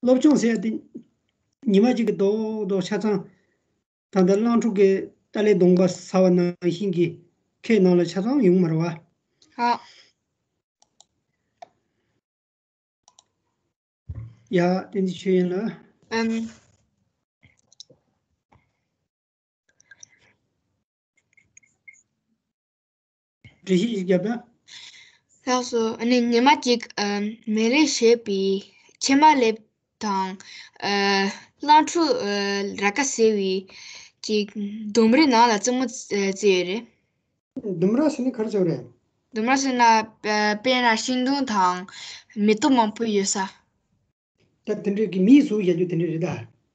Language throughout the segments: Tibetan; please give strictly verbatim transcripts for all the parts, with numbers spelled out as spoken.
སློབ་སྦྱོང་ཟེར་ཡ་དེ་ཉི་མ་གཅིག་གི་རྡོག་རྡོག་ཆ་ཚང་། ད་ལྟ་གླང་ཕྲུག་གི་ཏཱ་ལའི་གདོང་པ་ཟ་བ་ནང་བཞིན་གྱི་ཁའི་ནང་ལ་ཆ་ཚང་ཡོང་མ་རེད་བ། ཧ། ཡ། བསྟན་འཛིན་ཆོས་དབྱིངས་ལགས། ཨམ། འགྲེལ་བཤད་ཅིག་རྒྱབ་ན། ལགས་སོ། ཨ་ནི་ཉི་མ་གཅིག་ཨམ། མེ་ལེ་ཞེས་པའི་ཕྱེ་མ་ལེབ་དང་། ཨ། གླང་ཕྲུག་ཨ། ར་ཀ་ཟེར་བའི་ཅིག་ལྡུམ་རའི་ནང་ལ་རྩེད་མོ་རྩེ་ཡོད་རེད། ལྡུམ་ར་ཟེར་ན་ག་རེ་ཟེར་བ་རེད། ལྡུམ་ར་ཟེར་ན་ཨ། དཔེར་ན་ཤིང་སྡོང་དང་མེ་ཏོག་མང་པོ་ཡོད་ས། ད་དེ་འདྲའི་གི་མིའི་གཟུགས་བཞག་རྒྱུ་དེ་འདྲ་རེད་ད།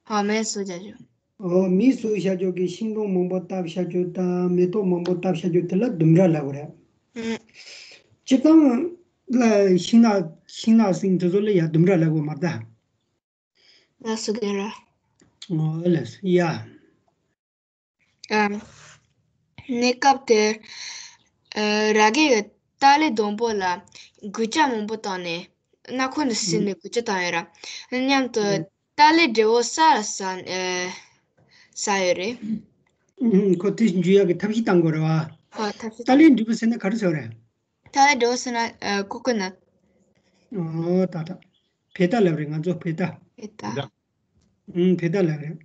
ཨ། མིའི་གཟུགས་བཞག་རྒྱུ། ཨོ། མིའི་གཟུགས་བཞག་རྒྱུ་གི་ཤིང་སྡོང་མང་པོ་བཏབ་བཞག་རྒྱུ་དང་མེ་ཏོག་མང་པོ་བཏབ་བཞག་རྒྱུ་དེ་ལ་ལྡུམ་ར་ལབ་དགོས་རེད། ཨུམ། སྤྱིར་བཏང་ལ་ཤིང་ནགས་ཤིང་ནགས་གསེང་དེ་ཚོ་ལ་ཡ་ལྡུམ་ར་ལབ་དགོས་མ་རེད་ད། ལགས་སོ་རྒན་ལགས། ཨོ་ལགས་སོ་ཡ། ཨ། གནས་སྐབས་དེར། ཨ། ར་གས་ཏཱ་ལའི་སྡོང་པོ་ལ་རྒུད་ཆག་མང་པོ་བཏང་ནས་ནག་ཁུང་དུ་ཟིན་ནས་རྒུད་ཆག་བཏང་ཡོད་ར། མཉམ་དུ་ཨ། ཏཱ་ལའི་འབྲས་བུ་ས་ལ་ཟགས་ཨ། ཟགས་ཡོད་རེད། ཨུམ། ཁོ་དེ་འཇུ་ཡག་གི་ཐབས་ཤེས་བཏང་དགོས་རེད་བ། ཨ། ཐབས་ཤེས། ཏཱ་ལའི་འབྲས་བུ་ཟེར་ན་ག་རེ་ཟེར་བ་རེད། ཏཱ་ལའི་འབྲས་བུ་ཟེར་ན་ཨ། ཀོ་ཀོ་ནཊ། ཨོ་ད་ད། བེ་ཏ་ལབ་རེད། ང་ཚོ་བེ་ཏ། བེ་ཏ། ཨུམ། བེ་ཏ་ལབ་རེད།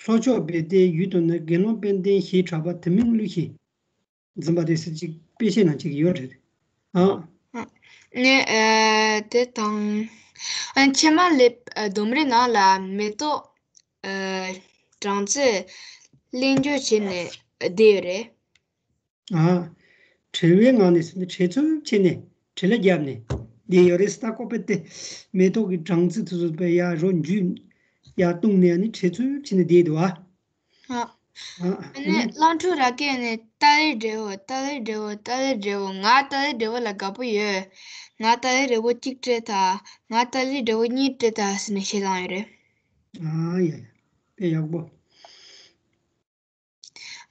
ལྷོ་ཕྱོགས་བེ་ཏའི་ཡུལ་དུ་ནི་དགེ་སློང་དཔལ་ལྡན་ཞེས་གྲགས་པ་དུ་མས་གླུ་གཞས་འཛིན་པ་དེ་ཟེར་ཅིག་དཔེ་ཆའི་ནང་ཅིག་ཡོད་རེད། ཨ། ནས་ཨ། དེ་དང་། ཨ། ཕྱེ་མ་ལེབ་ཨ། ལྡུམ་རའི་ནང་ལ་མེ་ཏོག་ཨ། སྦྲང་རྩི་ལེན་རྒྱུ་བྱས་ནས་བསྡད་ཡོད་རེད། ཨ། བྲེལ་བའི་ངང་ནས་ཟེར་ན་བྲེལ་འཚུབ་བྱས་ནས་བྲེལ་བ་བརྒྱབ་ནས་བསྡད་ཡོད་རེད། ད་ཀོ་པེ་ཏེ་མེ་ཏོག་གི་སྦྲང་རྩི་དེ་ཚོ་པའི་ཡར་རོ་འཇུས་ཡར་བཏུང་ནས་ནི་བྲེལ་འཚུབ་བྱས་ནས་བསྡད་འདུག་ཨ། ཨ། ཨ་ནི་གླང་ཕྲུག་ར་གས་ནི་ཏཱ་ལའི་འབྲས་བུ་ཏཱ་ལའི་འབྲས་བུ་ཏཱ་ལའི་འབྲས་བུ། ང་ཏཱ་ལའི་འབྲས་བུ་ལ་དགའ་པོ་ཡོད། ང་ཏཱ་ལའི་འབྲས་བུ་གཅིག་སྤྲད་ད། ང་ཏཱ་ལའི་འབྲས་བུ་གཉིས་སྤྲད་ད་ཟེར་ནས་གཞས་བཏང་ཡོད་རེད། ཨ་ཡ་ཡ། དཔེ་ཡག་པོ།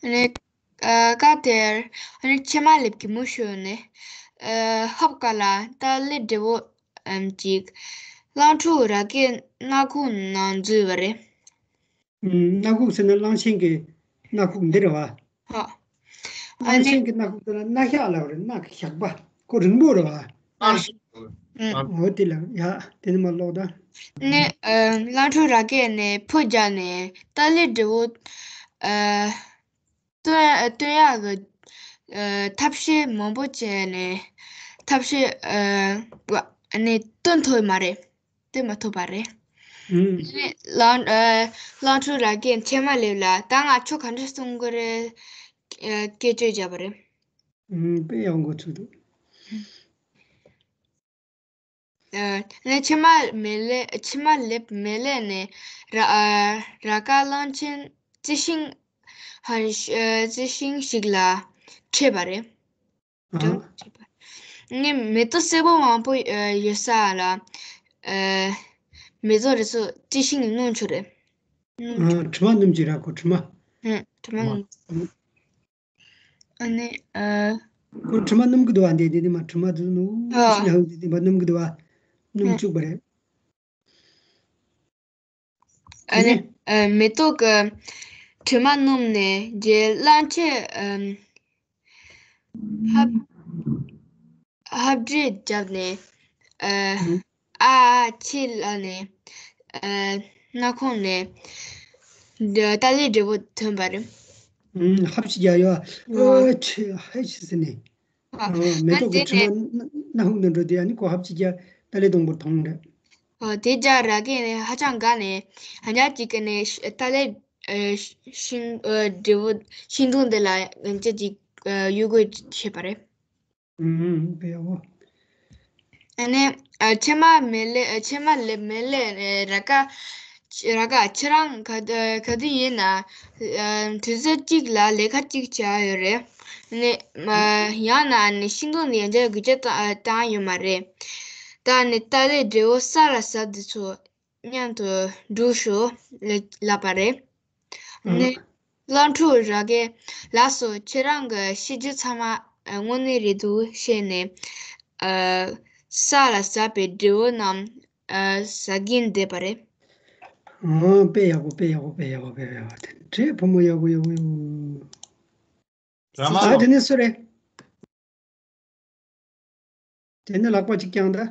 ནས་ཨ། སྐབས་དེར་ཨ་ནི་ཕྱེ་མ་ལེབ་ཀྱི་མུ་ཤོ་ནས་ཨ། ཧབ་ཀ་ལ་ཏཱ་ལའི་འབྲས་བུ་ཨམ་ཅིག་གླང་ཕྲུག་ར་གས་སྣ་ཁུག་ནང་འཛུལ་བ་རེད། ཨུམ། སྣ་ཁུག་ཟེར་ན་གླང་ཆེན་གྱི་སྣ་ཁུག་འདི་རེད་བ། ཧ། ཨ་གླང་ནི་ཆེན་གྱི་སྣ་ཁུག་དེ་ལ་སྣ་ཞགས་ལབ་རེད། སྣ་གི་ཞགས་པ་ཁོ་རིང་པོ་རེད་བ། ཨ། ཨུམ། འོ་དེ་ལ་ཡ་དེ་ནི་མ་ཀློག་ད། ནས་ཨ། གླང་ཕྲུག་ར་གས་ནས་ཕུ་བརྒྱབ་ནས་ཏཱ་ལའི་འབྲས་བུ་ཨ། བཏོན་བཏོན་ཡག་གི་ཨ། ཐབས་ཤེས་མང་པོ་བྱས་ནས་ཐབས་ཤེས་ཨ། ནས་བཏོན་ཐུབ་མ་རེད། བཏོན་མ་ཐུབ་པ་རེད། ཨུམ། ནས་གླང་ཨ། གླང་ཕྲུག་ར་གས་ཕྱེ་མ་ལེབ་ལ་ད་ང་ཁྱོད་ག་འདྲ་གསུང་གི་རེད། ཨ། སྐད་ཆ་བརྒྱབ་པ་རེད། ཨུམ། དཔེ་ཡག་འགོ་ཚུགས་འདུག། ཨ། ནས་ཕྱེ་མ་མེ་ལེབ་ཕྱེ་མ་ལེབ་མེ་ལེབ་ནས་ར་ཨ། ར་ཀ་གླང་ཆེན་རྩི་ཤིང་ཧ་ཨ། རྩི་ཤིང་ཞིག་ལ་འཕྲད་པ་རེད། ཨ། ནས་མེ་ཏོག་སེར་པོ་མང་པོ་ཨ། ཡོད་ས་ལ་ཨ། མེ་ཏོག་རེ་ཚོ་རྩི་ཤིང་ལ་སྣུམ་བྱུགས་རེད། སྣུམ། ཨ། དྲི་མ་སྣུམ་གྱི་ར་ཁོ་དྲི་མ། ཨུམ། དྲི་མ་སྣུམ། ཨ་ནི་ཨ། ཁོ་དྲི་མ་སྣུམ་གི་འདུག་བ། འདི་འདི་འདི་མ་དྲི་མ་འདུག་ནུ་ཨ། ཤི་ན་ཧུ་འདི་འདི་མ་སྣུམ་གི་འདུག་བ། སྣུམ་ཨ། བྱུགས་པ་རེད། ཨ་ནི་ཨ། མེ་ཏོག་གི་དྲི་མ་སྣུམ་ནས་རྗེས་གླང་ཆེན་ཨ། ཧབ་ཧབ་སྦྲིད་བརྒྱབ་ནས་ཨ། ཨ། ཨ་ཕྱི་ལ་ནས་ཨ། སྣ་ཁུང་ནས་ཏཱ་ལའི་འབྲས་བུ་ཐོན་པ་རེད། ཨུམ། ཧབ་ཅིག་རྒྱག་ཡོད། ཨ། ཨ་ཆི་ཧེ་ཆི་ཟེར་ནས། ཨ། ཨ། མེ་ཏོག་གི་དྲི་མ་སྣ་ཧུག་ནས་འགྲོ་དུས་ཨ་ནི་ཁོ་ཧབ་ཅིག་རྒྱག་ཏཱ་ལའི་སྡོང་པོར་ཐོན་རེད། ཨ། དེ་རྒྱག་ར་གས་ནས་ཧ་ཅང་དགའ་ནས་ཧ་ཉག་ཅིག་གི་ནས་ཏཱ་ལའི་ཨ། ཤིང་ཨ། འབྲས་བུ་ཤིང་སྡོང་དེ་ལ་ཅི་ཅིག་ཨ། གཡུག་དགོས་བྱས་པ་རེད། ཨུམ། དཔེ་ཡག་པོ། ཨ་ནི་ཨ། ཕྱེ་མ་མེ་ལེབ་ཨ། ཕྱེ་མ་ལེབ་མེ་ལེབ་ཨ། ར་ཀ་ར་ཀ་ཁྱེད་རང་ག་ག་དུས་ཡིན་ན་ཨ། དུས་ཚོད་གཅིག་ལ་ལས་ཀ་གཅིག་བྱ་ཡོད་རེད། ཨ་ནི་མ་ཡང་ན་ནི་ཤིང་སྡོང་ནི་ཡང་བསྐྱར་རྒུད་ཆག་བཏང་བཏང་ཡོད་མ་རེད། ད་ནི་ཏཱ་ལའི་འབྲས་བུ་ས་ལ་ཟགས་འདི་ཚོ་མཉམ་དུ་བསྒྲུགས་ཤོག་ལབ་པ་རེད། ཨ། ནས་གླང་ཕྲུག་ར་གས་ལགས་སོ། ཁྱེད་རང་གི་ཤེས་རྒྱུ་ཚང་མ་དངོས་གནས་རེད་འདུག་བཤད་ནས་ཨ། ས་ལ་ཟགས་པའི་འབྲས་བུ་རྣམས་ ཨ་ཟ་གིན་བསྡད་པ་རེད། ཨང་། དཔེ་ཡག་པོ། དཔེ་ཡག་པོ། དཔེ་ཡག་པོ། དཔེ་ཡག་པོ། དེ་འདྲའི་བུ་མོ་ཡག་པོ་ཡག་པོ་ཡོད། ར་མ་ཨ་ལོ། དེ་ནས་སུ་རེད། དེ་ནས་ལག་པ་གཅིག་བརྐྱངས་ད།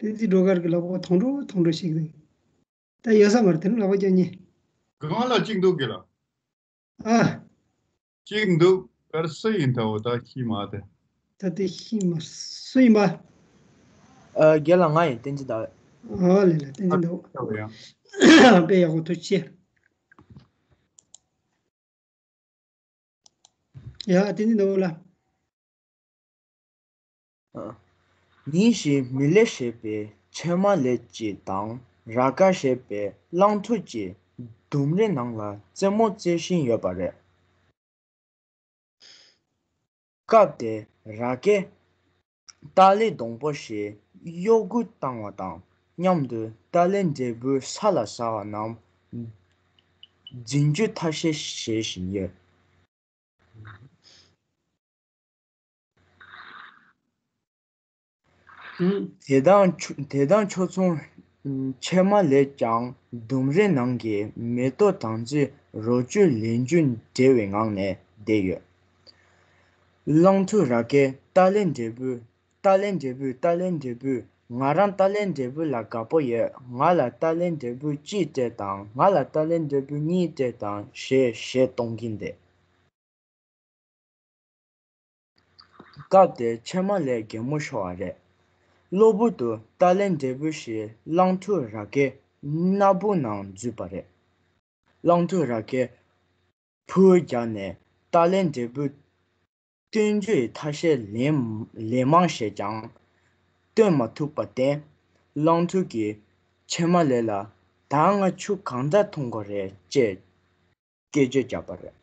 བསྟན་འཛིན་སྒྲོལ་དཀར་གྱི་ལག་པ་ཐོང་འགྲོ་ཐོང་འགྲོ་ཞིག་རེད། ད་ཡོད་ས་མ་རེད། དེ་ནས་ལག་པ་བརྐྱངས་ཉེ། གང་ལ་གཅིག་འདུག་གི་ལ། ཨ། གཅིག་འདུག་པར་སུ་ཡིན་ད། འོ་ད་ཤི་མ་དེ། ད་དེ་ཤི་མ་སུ་ཡིན་པ། ཨ། རྒན་ལགས། ང་ཡིན། བསྟན་འཛིན་ཟླ་འོད། ཨ་ལེ་ལེ། བསྟན་འཛིན་ཟླ་འོད། ཡང་དཔེ་ཡག་པོ། ཐུགས་རྗེ་ཆེ། ཡ། བསྟན་འཛིན་ཟླ་འོད་ལ། ཉིན་ཞིག་མི་ལེ་ཞེས་པའི་ཕྱེ་མ་ལེབ་ཅིག་དང་ར་ཀ་ཞེས་པའི་གླང་ཐུལ་གྱི་ལྡུམ་རའི་ནང་ལ་རྩེད་མོ་རྩེ་བཞིན་ཡོད་པ་རེད། སྐབས་དེར་ར་ཀས་ཏཱ་ལའི་སྡོང་པོ་ཞིག་གཡོ་འགུལ་བཏང་བ་དང་མཉམ་དུ་ཏཱ་ལའི་འབྲས་བུ་ས་ལ་ཟགས་པ་རྣམས་འཛིན་རྒྱུ་ཐབས་ཤེས་བྱེད་བཞིན་ཡོད། དེ་དང་ཕྱོགས་དེ་དང་ཕྱོགས་མཚུངས། ཕྱེ་མ་ལེབ་ཀྱང་ལྡུམ་རའི་ནང་གི་མེ་ཏོག་དང་ཚིག་རོ་བཅུད་ལེན་རྒྱུ་བྲེལ་བའི་ངང་ནས་བསྡད་ཡོད། གླང་ཐུལ་ར་ཀས་ཏཱ་ལའི་འབྲས་བུ། ཏཱ་ལའི་འབྲས་བུ། ཏཱ་ལའི་འབྲས་བུ། ང་རང་ཏཱ་ལའི་འབྲས་བུ་ལ་དགའ་པོ་ཡོད། ང་ལ་ཏཱ་ལའི་འབྲས་བུ་གཅིག་སྤྲད་དང་། ང་ལ་ཏཱ་ལའི་འབྲས་བུ་གཉིས་སྤྲད་དང་ཞེས་གཞས་གཏོང་གིན་བསྡད། སྐབས་དེར་ཕྱེ་མ་ལེབ་གད་མོ་ཤོར་བ་རེད། གློ་བུར་དུ་ཏཱ་ལའི་འབྲས་བུ་ཞིག་གླང་ཐུལ་ར་ཀའི་སྣ་བུག་ནང་འཛུལ་བ་རེད། གླང་ཐུལ་ར་ཀས་ཕུར་བརྒྱབ་ནས་ཏཱ་ལའི་འབྲས་བུ་བཏོན་རྒྱུ་ཡི་ཐབས་ཤེས་ལན་ལན་མང་བྱས་ཀྱང་བཏོན་མ་ཐུབ་པར་བརྟེན། གླང་ཐུལ་གྱིས་ཕྱེ་མ་ལེབ་ལ། ད་ང་ཆུ་གང་འདྲ་འཐུང་དགོས་རེད་ཅེས་སྐད་བརྗོད་བརྒྱབ་པ་རེད།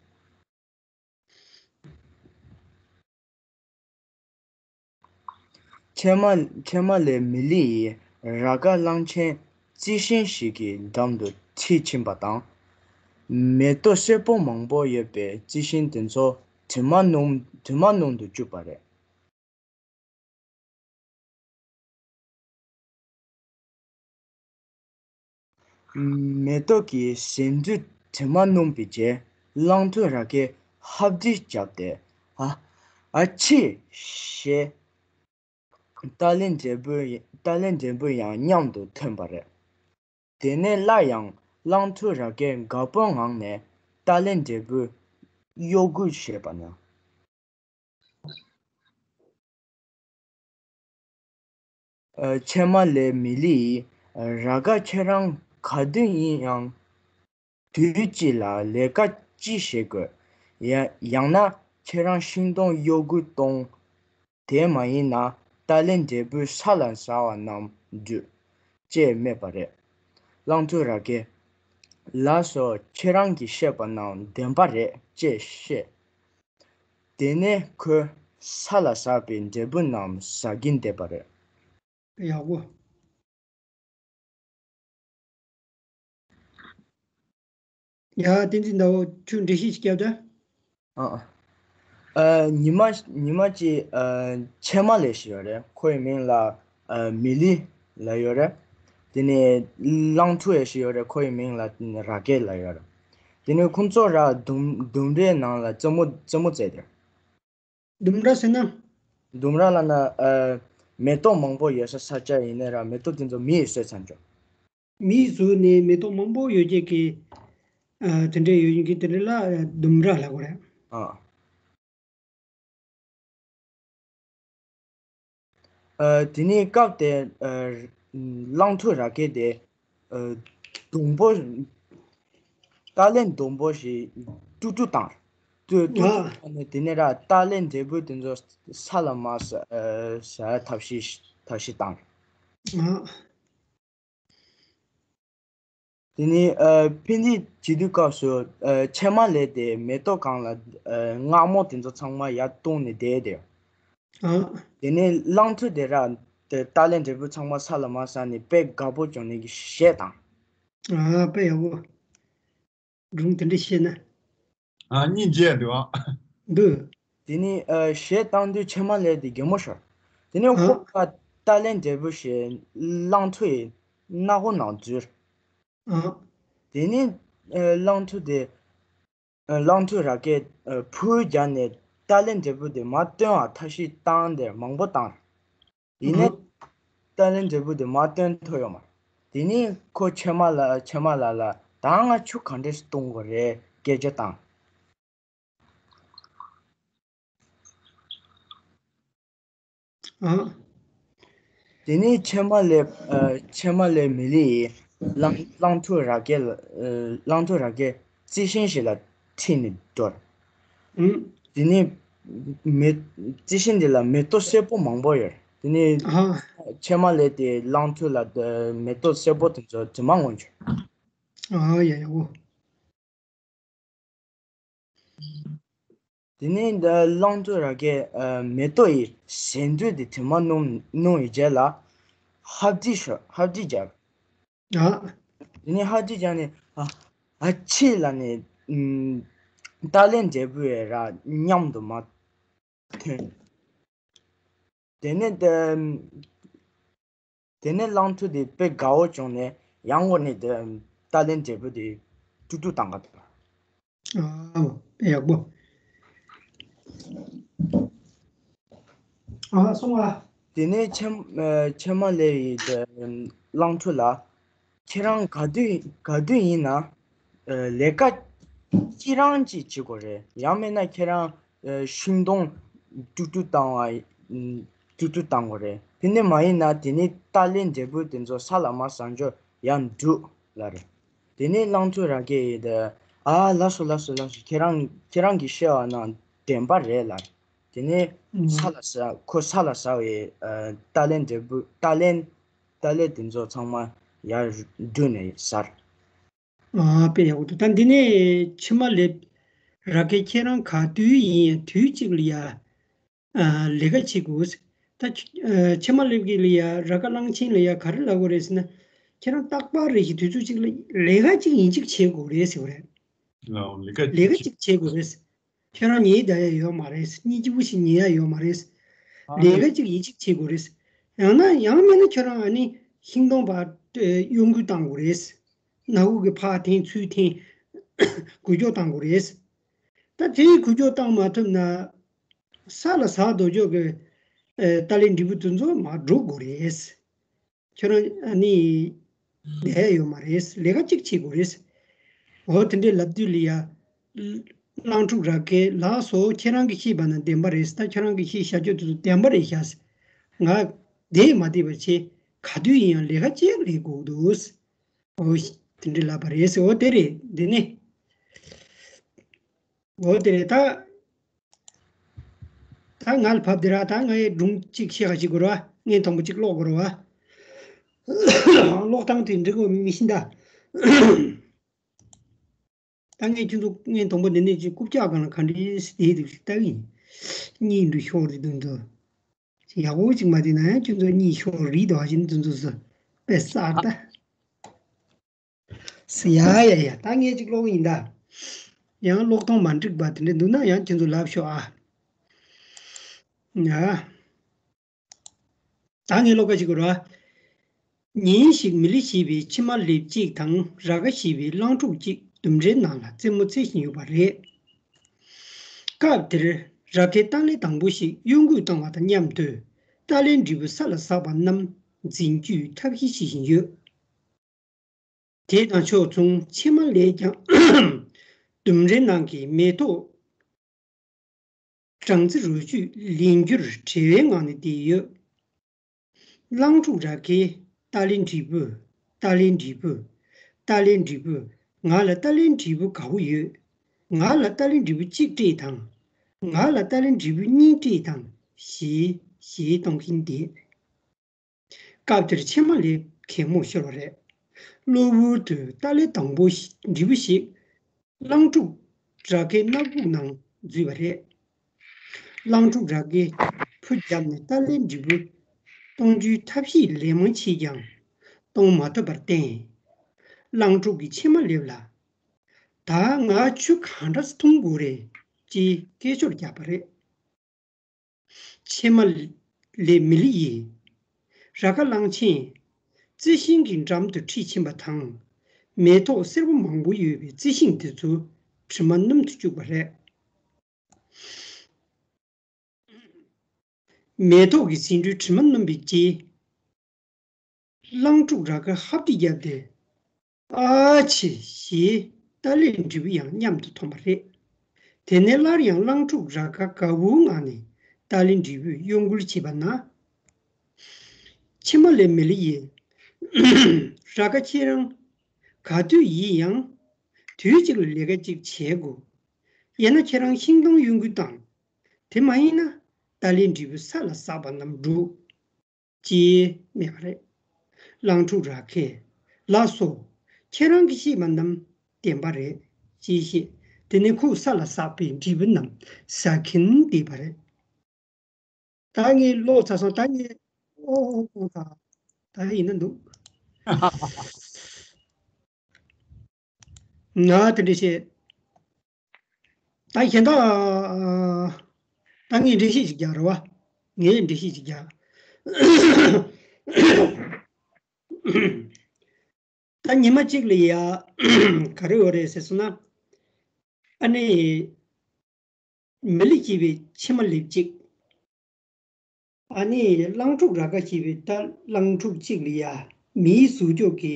ཕྱེ་མ་ཕྱེ་མ་ལེབ་མི་ལི་ཡིས་ར་ཀ་གླང་ཆེན་རྩི་ཤིང་ཞིག་གི་འགྲམ་དུ་ཁྲིད་ཕྱིན་པ་དང་། མེ་ཏོག་སེར་པོ་མང་པོ་ཡོད་པའི་རྩི་ཤིང་དེ་ཚོ་དྲི་མ་སྣོམ་དྲི་མ་སྣོམ་དུ་བཅུག་པ་རེད། མེ་ཏོག་གི་ཟེའུ་འབྲུ་དྲི་མ་སྣོམ་པའི་རྗེས་གླང་ཐུལ་ར་ཀས་ཧབ་སྦྲིད་བརྒྱབ་སྟེ། ཨ། ཨ་ཕྱི། ཞེས་ཏཱ་ལའི་འབྲས་བུ་ཡ་ཏཱ་ལའི་འབྲས་བུ་ཡང་མཉམ་དུ་ཐོན་པ་རེད། དེ་ནས་སླར་ཡང་གླང་ཐུལ་ར་ཀས་དགའ་པོའི་ངང་ནས་ཏཱ་ལའི་འབྲས་བུ་གཡོ་འགུལ་བྱས་པ་ན། ཨ། ཕྱེ་མ་ལེབ་མི་ལི་ཡིས། ར་ཀ་ཁྱེད་རང་ག་དུས་ཡིན་ཡང་དུས་གཅིག་ལ་ལས་ཀ་ཅི་བྱེད་དགོས། ཡ་ཡང་ན་ཁྱེད་རང་ཤིང་སྡོང་གཡོ་འགུལ་གཏོང་། དེ་མ་ཡིན་ན་ཏཱ་ལའི་འབྲས་བུ་ས་ལ་ཟགས་པ་རྣམས་འདུས། ཅེས་སྨྲས་པ་རེད། གླང་ཐུལ་ར་ཀས། ལགས་སོ། ཁྱེད་རང་གིས་བཤད་པ་རྣམས་བདེན་པ་རེད་ཅེས་བཤད། དེ་ནས་ཁོས་ས་ལ་ཟགས་པའི་འབྲས་བུ་རྣམས་ཟ་གིན་བསྡད་པ་རེད། ཡག་པོ། ཡ། བསྟན་འཛིན་ཟླ་འོད། ཁྱོད་འགྲེལ་བཤད་ཅིག་རྒྱབ་དང་། ཨ། ཨ། ཉི་མ་ཉི་མ་གཅིག་ཨ། ཕྱེ་མ་ལེབ་ཞིག་ཡོད་རེད། ཁོའི་མིང་ལ་ཨ། མི་ལི་ལབ་ཡོད་རེད། དེ་ནས་གླང་ཐུལ་ཡ་ཞིག་ཡོད་རེད། ཁོའི་མིང་ལ་ར་ཀེ་ལབ་ཡོད་རེད། དེ་ནས་ཁོང་ཚོ་ར་ལྡུམ་ལྡུམ་རའི་ནང་ལ་རྩེད་མོ་རྩེད་མོ་རྩེ་དེ། ལྡུམ་ར་ཟེར་ན། ལྡུམ་ར་ལབ་ན་ཨ། མེ་ཏོག་མང་པོ་ཡོད་ས་ས་ཆ་ཡིན་ནའི་ར། མེ་ཏོག་དེ་ཚོ་མི་ཡིས་གསོས་ཚར་འགྲོ། མིས་བཟོས་ནས་མེ་ཏོག་མང་པོ་ཡོད་རྒྱུ་གི། ཨ། དེ་འདྲ་ཡོད་མཁན་གྱི་དེ་འདྲ་ལ་ལྡུམ་ར་ལབ་དགོས་རེད། ཨ། ཨ། དེ་ནས་སྐབས་དེར་ཨ། གླང་ཐུལ་ར་ཀེ་དེ། ཨ། སྡོང་པོ། ཏཱ་ལའི་སྡོང་པོ་ཞིག་དཀྲུག་དཀྲུག་བཏང་། དཀྲུག་དཀྲུག་ཨ། བཏང་ནས་དེ་ནས་ར་ཏཱ་ལའི་འབྲས་བུ་དེ་ཚོ་ས་ལ་མར་ཟ་ཨ། ཟ་ཐབས་ཤེས་ཐབས་ཤེས་བཏང་། ཨ། དེ་ནས་ཨ། ཕན་ཚུན་བྱེད་དུས་སྐབས་སུ་ཨ། ཕྱེ་མ་ལེབ་དེ་མེ་ཏོག་སྒང་ལ་ཨ། མངར་མོ་དེ་ཚོ་ཚང་མ་ཡར་བཏོན་ནས་བསྡད་དེ། ཨ། དེ་ནས་གླང་ཐུལ་དེ་ར་དེ་ཏཱ་ལའི་འབྲས་བུ་ཚང་མ་ས་ལ་མར་ཟ་ནས་དཔེ་དགའ་པོ་བྱུང་ནས་གི་གཞས་བཏང་། ཨ། དཔེ་ཡག་པོ། སྒྲུང་དེ་འདྲ་བཤད་ན། ཨ། སྙིང་རྗེ་འདུག་ཨ། འདུག། དེ་ནས་ཨ་གཞས་བཏང་དུས་ཕྱེ་མ་ལེབ་དེ་གད་མོ་ཤོར། དེ་ནས་ཨ་ཁོ་ཕར་ཏཱ་ལེན་འབྲས་བུ་ཞེས་གླང་ཐོ་ཡི་སྣ་སྒོ་ནང་འཛུལ། ཨ་དེ་ནས་ཨ་གླང་ཐོ་དེ་ཨ་གླང་ཐོ་ར་གས་ཨ་ཕུ་བརྒྱབ་ནས་ཏཱ་ལེན་འབྲས་བུ་དེ་མར་བཏོན་པར་ཐབས་ཤེས་བཏང་སྟེ་མང་པོ་བཏང་། ཡིན་ནའི་ཨ་ཏཱ་ལེན་འབྲས་བུ་དེ་མར་བཏོན་ཐུབ་ཡོད་མ་རེད། དེ་ནས་ཁོ་ཕྱེ་མ་ལེབ་ཕྱེ་མ་ལེབ་ལ་ད་ང་ཆུ་ག་འདྲས་བཏུང་དགོས་རེད་སྐད་ཆ་བཏང་། ཨ། དེ་ནས་ཕྱེ་མ་ལེབ་ཨ་ཕྱེ་མ་ལེབ་མི་ལི་ཡིས་གླང་གླང་ཐོ་ར་གས་ལ་ཨ་གླང་ཐོ་ར་གས་རྩི་ཤིང་ཞིག་ལ་ཁྲིད་ནས་འགྲོ། ཨུམ། དེ་ནས་མེ་རྩི་ཤིང་དེ་ལ་མེ་ཏོག་སེར་པོ་མང་པོ་ཡོད། དེ་ནས་ཨ་ཕྱེ་མ་ལེབ་དེ་གླང་ཐོ་ལ་ཨ་མེ་ཏོག་སེར་པོ་དེ་ཚོ་དྲི་མ་མངོན་བྱུང་། ཨ་ཡ་ཡ་འོ། དེ་ནས་ད་གླང་ཐོ་ར་གས་ཨ་མེ་ཏོག་ཡི་ཟེའུ་འབྲུ་དེ་དྲི་མ་སྣོམ་སྣོམ་ཡི་རྗེས་ལ་ཧབ་སྦྲིད་ཤོར་ཧབ་སྦྲིད་བརྒྱབ། ཨ། དེ་ནས་ཧབ་སྦྲིད་བརྒྱབ་ནས་ཨ་ཨ་ཕྱི་ལ་ནས་ཨུམ་ཏཱ་ལེན་འབྲས་བུ་ཡི་ར་མཉམ་དུ་མར་ཐོན། དེ་ནས་ད་དེ་ནས་གླང་ཐོ་དེ་དཔེ་དགའ་བོ་བྱུང་ནས་ཡང་སྒོ་ནས་དེ་ཏཱ་ལེན་འབྲས་བུ་དེ་ཀྲུག་ཀྲུག་བཏང་ག་འདུག་ཨ་ཡག་པོ། ཨ་སོང་ཨ། དེ་ནས་ཕྱེ་ཨ་ཕྱེ་མ་ལེབ་ཡིས་དེ་གླང་ཐོ་ལ་ཁྱེད་རང་ག་དུས་ག་དུས་ཡིན་ན་ལས་ཀ་ཅི་རང་ཅིག་བྱེད་དགོས་རེད། ཡང་མིན་ན་ཁྱེད་རང་ཤིང་སྡོང་ཀྲུག་ཀྲུག་བཏང་བ་ཀྲུག་ཀྲུག་བཏང་དགོས་རེད། དེ་ནས་མ་ཡིན་ན་དེ་ནས་ཏཱ་ལེན་འབྲས་བུ་དེ་ཚོ་ས་ལ་མར་ཟག་འགྲོ་ཡང་འགྲོ་ལབ་རེད། དེ་ནས་གླང་ཐོ་ར་གས་ཡིན་ཏེ་ཨ་ལགས་སོ་ལགས་སོ་ལགས་སོ། ཁྱེད་རང་ཁྱེད་རང་གིས་བཤད་པ་ན་བདེན་པ་རེད་ལབ་རེད། དེ་ནས་ཨུམ། ས་ལ་ཟག་ཁོ་ས་ལ་ཟག་པའི་ཨ་ཏཱ་ལེན་འབྲས་བུ་ཏཱ་ལེན་ཏཱ་ལེན་དེ་ཚོ་ཚང་མ་ཡར་འགྲོ་ནས་ཟར། ཨ་དཔེ་ཡག་པོ་འདུག་ད་འདི་ནས་ཕྱེ་མ་ལེབ་ར་གས་ཁྱེད་རང་ག་དུས་ཡིན་ཡང་དུས་གཅིག་ལ་ཡ་ཨ་ལས་ཀ་བྱེད་དགོས། ད་ཨ་ཕྱེ་མ་ལེབ་ཀྱི་ལ་ཡ་ར་ག་གླང་ཆེན་ལ་ཡ་ག་རེ་ལབ་དགོས་རེད་ཟེར་ན། ཁྱེད་རང་རྟག་པར་རེ་ཞིག་དུས་ཚོད་གཅིག་ལ་ལས་ཀ་གཅིག་ཡིན་གཅིག་བྱེད་དགོས་རེད་ཟེར་བ་རེད། ལའོ་ལས་ཀ་ལས་ཀ་གཅིག་བྱེད་དགོས་རེད། ཁྱེད་རང་ཉལ་བསྡད་ཡ་ཡོད་མ་རེད། གཉིད་སྐྱིད་པོ་ཞིག་ཉལ་ཡ་ཡོད་མ་རེད། ཨ་ལས་ཀ་གཅིག་ཡིན་གཅིག་བྱེད་དགོས་རེད། ཡང་ན་ཡང་མིན་ན་ཁྱོད་རང་ཨ་ནི་ཤིང་སྡོང་པ་གཡོ་འགུལ་བཏང་དགོས་རེད། ནག་འུ་གི་ཕར་འཐེན་ཚུར་འཐེན་འགུལ་སྐྱོད་བཏང་དགོས་རེད། ད་དེ་འགུལ་སྐྱོད་བཏང་མ་ཐུབ་ན་ས་ལ་ཟག་ལྡོག་ཕྱོགས་ཀྱི་ཨ་ཏཱ་ལེན་འབྲས་བུ་དེ་ཚོ་མར་འགྲོ་དགོས་རེད། ཁྱོད་རང་ཨ་ནི་བསྡད་ཡོད་མ་རེད། ལས་ཀ་གཅིག་བྱེད་དགོས་རེད། འོ་དེ་འདྲའི་ལབ་དུས་ལ་ཡ། གླང་ཕྲུག་ར་གས་ལགས་སོ། ཁྱེད་རང་གིས་བཤད་པ་ན་བདེན་པ་རེད། ད་ཁྱེད་རང་གིས་བཤད་བཤད་རྒྱུ་དེ་ཚོ་བདེན་པ་རེད་ཤག་ང་བསྡད་མ་བསྡད་པ་བྱས་ག་དུས་ཡིན་ཡང་ལས་ཀ་གཅིག་ལས་དགོས་འདུག་འོ་དེ་འདྲའི་ལབ་པ་རེད། འོ་དེ་རེད། འདི་ནི། འོ་དེ་རེད་ད། ད་ང་ལ་བབས་དེ་ར། ད་ངའི་སྒྲུང་གཅིག་བཤད་ག་ཅིག་དགོས་ར་བ། ངས་དང་པོ་གཅིག་ཀློག་དགོས་ར་བ། ཀློག་སྟངས་དེ་འགྲིག་གོ་མི་ཤེས་ད། ད་ངས་ཁྱོད་ཚོ་ངས་དང་པོ་འདི་ནས་ཅིག་རྐུབ་བཀྱག་སྒང་ལ་ག་འདྲ་ཞིག་བསྡད་འདུག་ཅིག་ལྟ་གི་ཡིན། གཉིད་འདུག་ཤོར་དེ་དུང་དུ། ཡག་པོ་ཅིག་མ་བསྡད་ན་ཡང་ཁྱོད་ཚོ་གཉིད་ཤོར་རིགས་དོ་བ་ཞིག་འདུག་འདུག་སུ་དཔེ་གསར་ད། ཡ་ཡ་ཡ། ད་ངས་ཅིག་ཀློག་གི་ཡིན་ད། ཡང་ཀློག་སྟངས་མ་འགྲིག་པ་དེ་འདྲ་འདུག་ན་ཡང་ཁྱེད་ཚོ་ལབ་ཤོག་ཨ། ཡ། ད་ངས་ཀློག་ག་ཅིག་དགོས་ར། ཉིན་ཞིག་མི་ལི་ཞེས་པའི་ཕྱེ་མ་ལེབ་གཅིག་དང་ར་ག་ཞེས་པའི་གླང་ཕྲུག་གཅིག་ལྡུམ་རའི་ནང་ལ་རྩེད་མོ་རྩེ་བཞིན་ཡོད་པ་རེད། སྐབས་དེར་ར་གས་ཏཱ་ལེན་དང་པོ་ཞིག་གཡོ་འགུལ་བཏང་བ་དང་མཉམ་དུ་ཏཱ་ལེན་འབྲས་བུ་ས་ལ་ཟགས་པ་རྣམས་འཛིན་རྒྱུའི་ཐབས་ཤེས་བྱེད་བཞིན་ཡོད། དེ་དང་ཕྱོགས་མཚུངས་ཕྱེ་མ་ལེབ་ཀྱང་ལྡུམ་རའི་ནང་གི་མེ་ཏོག་སྦྲང་རྩི་རུལ་ཆུས་ལེན་རྒྱུར་བྲེལ་བའི་ངང་ནས་བསྡད་ཡོད། གླང་ཕྲུག་ར་གས་ཏཱ་ལེན་འབྲས་བུ། ཏཱ་ལེན་འབྲས་བུ། ཏཱ་ལེན་འབྲས་བུ། ང་ལ་ཏཱ་ལེན་འབྲས་བུ་དགའ་བོ་ཡོད། ང་ལ་ཏཱ་ལེན་འབྲས་བུ་གཅིག་སྤྲད་དང་། ང་ལ་ཏཱ་ལེན་འབྲས་བུ་གཉིས་སྤྲད་དང་ཞེས་གཞས་གཏོང་གིན་བསྡད། སྐབས་དེར་ཕྱེ་མ་ལེབ་གད་མོ་ཤོར་བ་རེད། གློ་བུར་དུ་ཏཱ་ལེན་དང་པོ་ཞིག་འབྲས་བུ་ཞིག་གླང་ཕྲུག་ར་གའི་སྣ་ཁུག་ནང་འཛུལ་བ་རེད། གླང་ཕྲུག་ར་གས་ཕུ་བརྒྱབ་ནས་ཏཱ་ལེན་འབྲས་བུ་གཏོང་རྒྱུའི་ཐབས་ཤེས་ལན་མང་བྱས་ཀྱང་གཏོང་མ་ཐུབ་པར་བརྟེན། གླང་ཕྲུག་གིས་ཕྱེ་མ་ལེབ་ལ། ད་ང་ཆུ་གང་འདྲ་འཐུང་དགོས་རེད་ཅེས་སྐད་ཤོར་བརྒྱབ་པ་རེད། ཕྱེ་མ་ལེབ་མི་ལི་ཡིས། ར་ཁ་གླང་ཆེན་རྩི་ཤིང་གི་འགྲམ་དུ་ཁྲིད་ཕྱིན་པ་དང་། མེ་ཏོག་སེར་པོ་མང་པོ་ཡོད་པའི་རྩི་ཤིང་དེ་ཚོ་དྲི་མ་སྣོམ་དུ་བཅུག་པ་རེད། མེ་ཏོག་གི་ཟེའུ་འབྲུའི་དྲི་མ་སྣོམ་པའི་རྗེས། གླང་ཕྲུག་ར་ཁ་ཧབ་ཏེ་བརྒྱབ་སྟེ། ཨ་ཆེ་ཞེས་ཏཱ་ལའི་འབྲས་བུ་ཡང་མཉམ་དུ་འཐུང་བ་རེད། དེ་ནས་སླར་ཡང་གླང་ཕྲུག་ར་ཁ་དགའ་བོའི་ངང་ནས་ཏཱ་ལའི་འབྲས་བུས་གཡོ་འགུལ་བྱས་པ་ན། ཕྱེ་མ་ལེབ་མི་ལི་ཡིས། ར་ཁ་ཁྱེད་རང་ག་དུས་ཡིན་ཡང་དུས་གཅིག་ལ་ལས་ཀ་གཅིག་བྱེད་དགོས། ཡང་ན་ཁྱེད་རང་ཤིང་སྡོང་གཡོ་འགུལ་བཏང་། དེ་མ་ཡིན་ན་ཏཱ་ལའི་འབྲས་བུ་ས་ལ་ཟགས་པ་རྣམས་སྒྲུག་ཅེས་སྨྲས་པ་རེད། གླང་ཕྲུག་ར་ཁས། ལགས་སོ། ཁྱེད་རང་གིས་བཤད་པ་རྣམས་བདེན་པ་རེད། ཅེས་བཤད། དེ་ནས་ཁོས་ས་ལ་ཟགས་པའི་འབྲས་བུ་རྣམས་ཟ་གིན་བསྡད་པ་རེད། ད་ངས་ཀློག་ཚར་སོང་། ད་ངས་ཨོ་ཨོ་ཨོ་ད་ད་ཡིན་ན་འདུག་ང་དེ་འདྲ་བཤད། ད་གཞན་དག་ད་ངས་འགྲེལ་བཤད་ཅིག་རྒྱག་རེད་བ། ངས་འགྲེལ་བཤད་ཅིག་རྒྱག་ད་ཉི་མ་གཅིག་ལ་ཡ་ག་རེ་ཡོད་རེད་ཟེར་སོང་ན། ཨ་ནི་མི་ལི་སྐྱེས་པའི་ཕྱེ་མ་ལེབ་གཅིག་ཨ་ནི་གླང་ཕྲུག་ར་ཁ་སྐྱེས་པའི་ད་གླང་ཕྲུག་གཅིག་ལ་ཡ་མིའི་གཟུགས་སྐྱོབ་ཀྱི་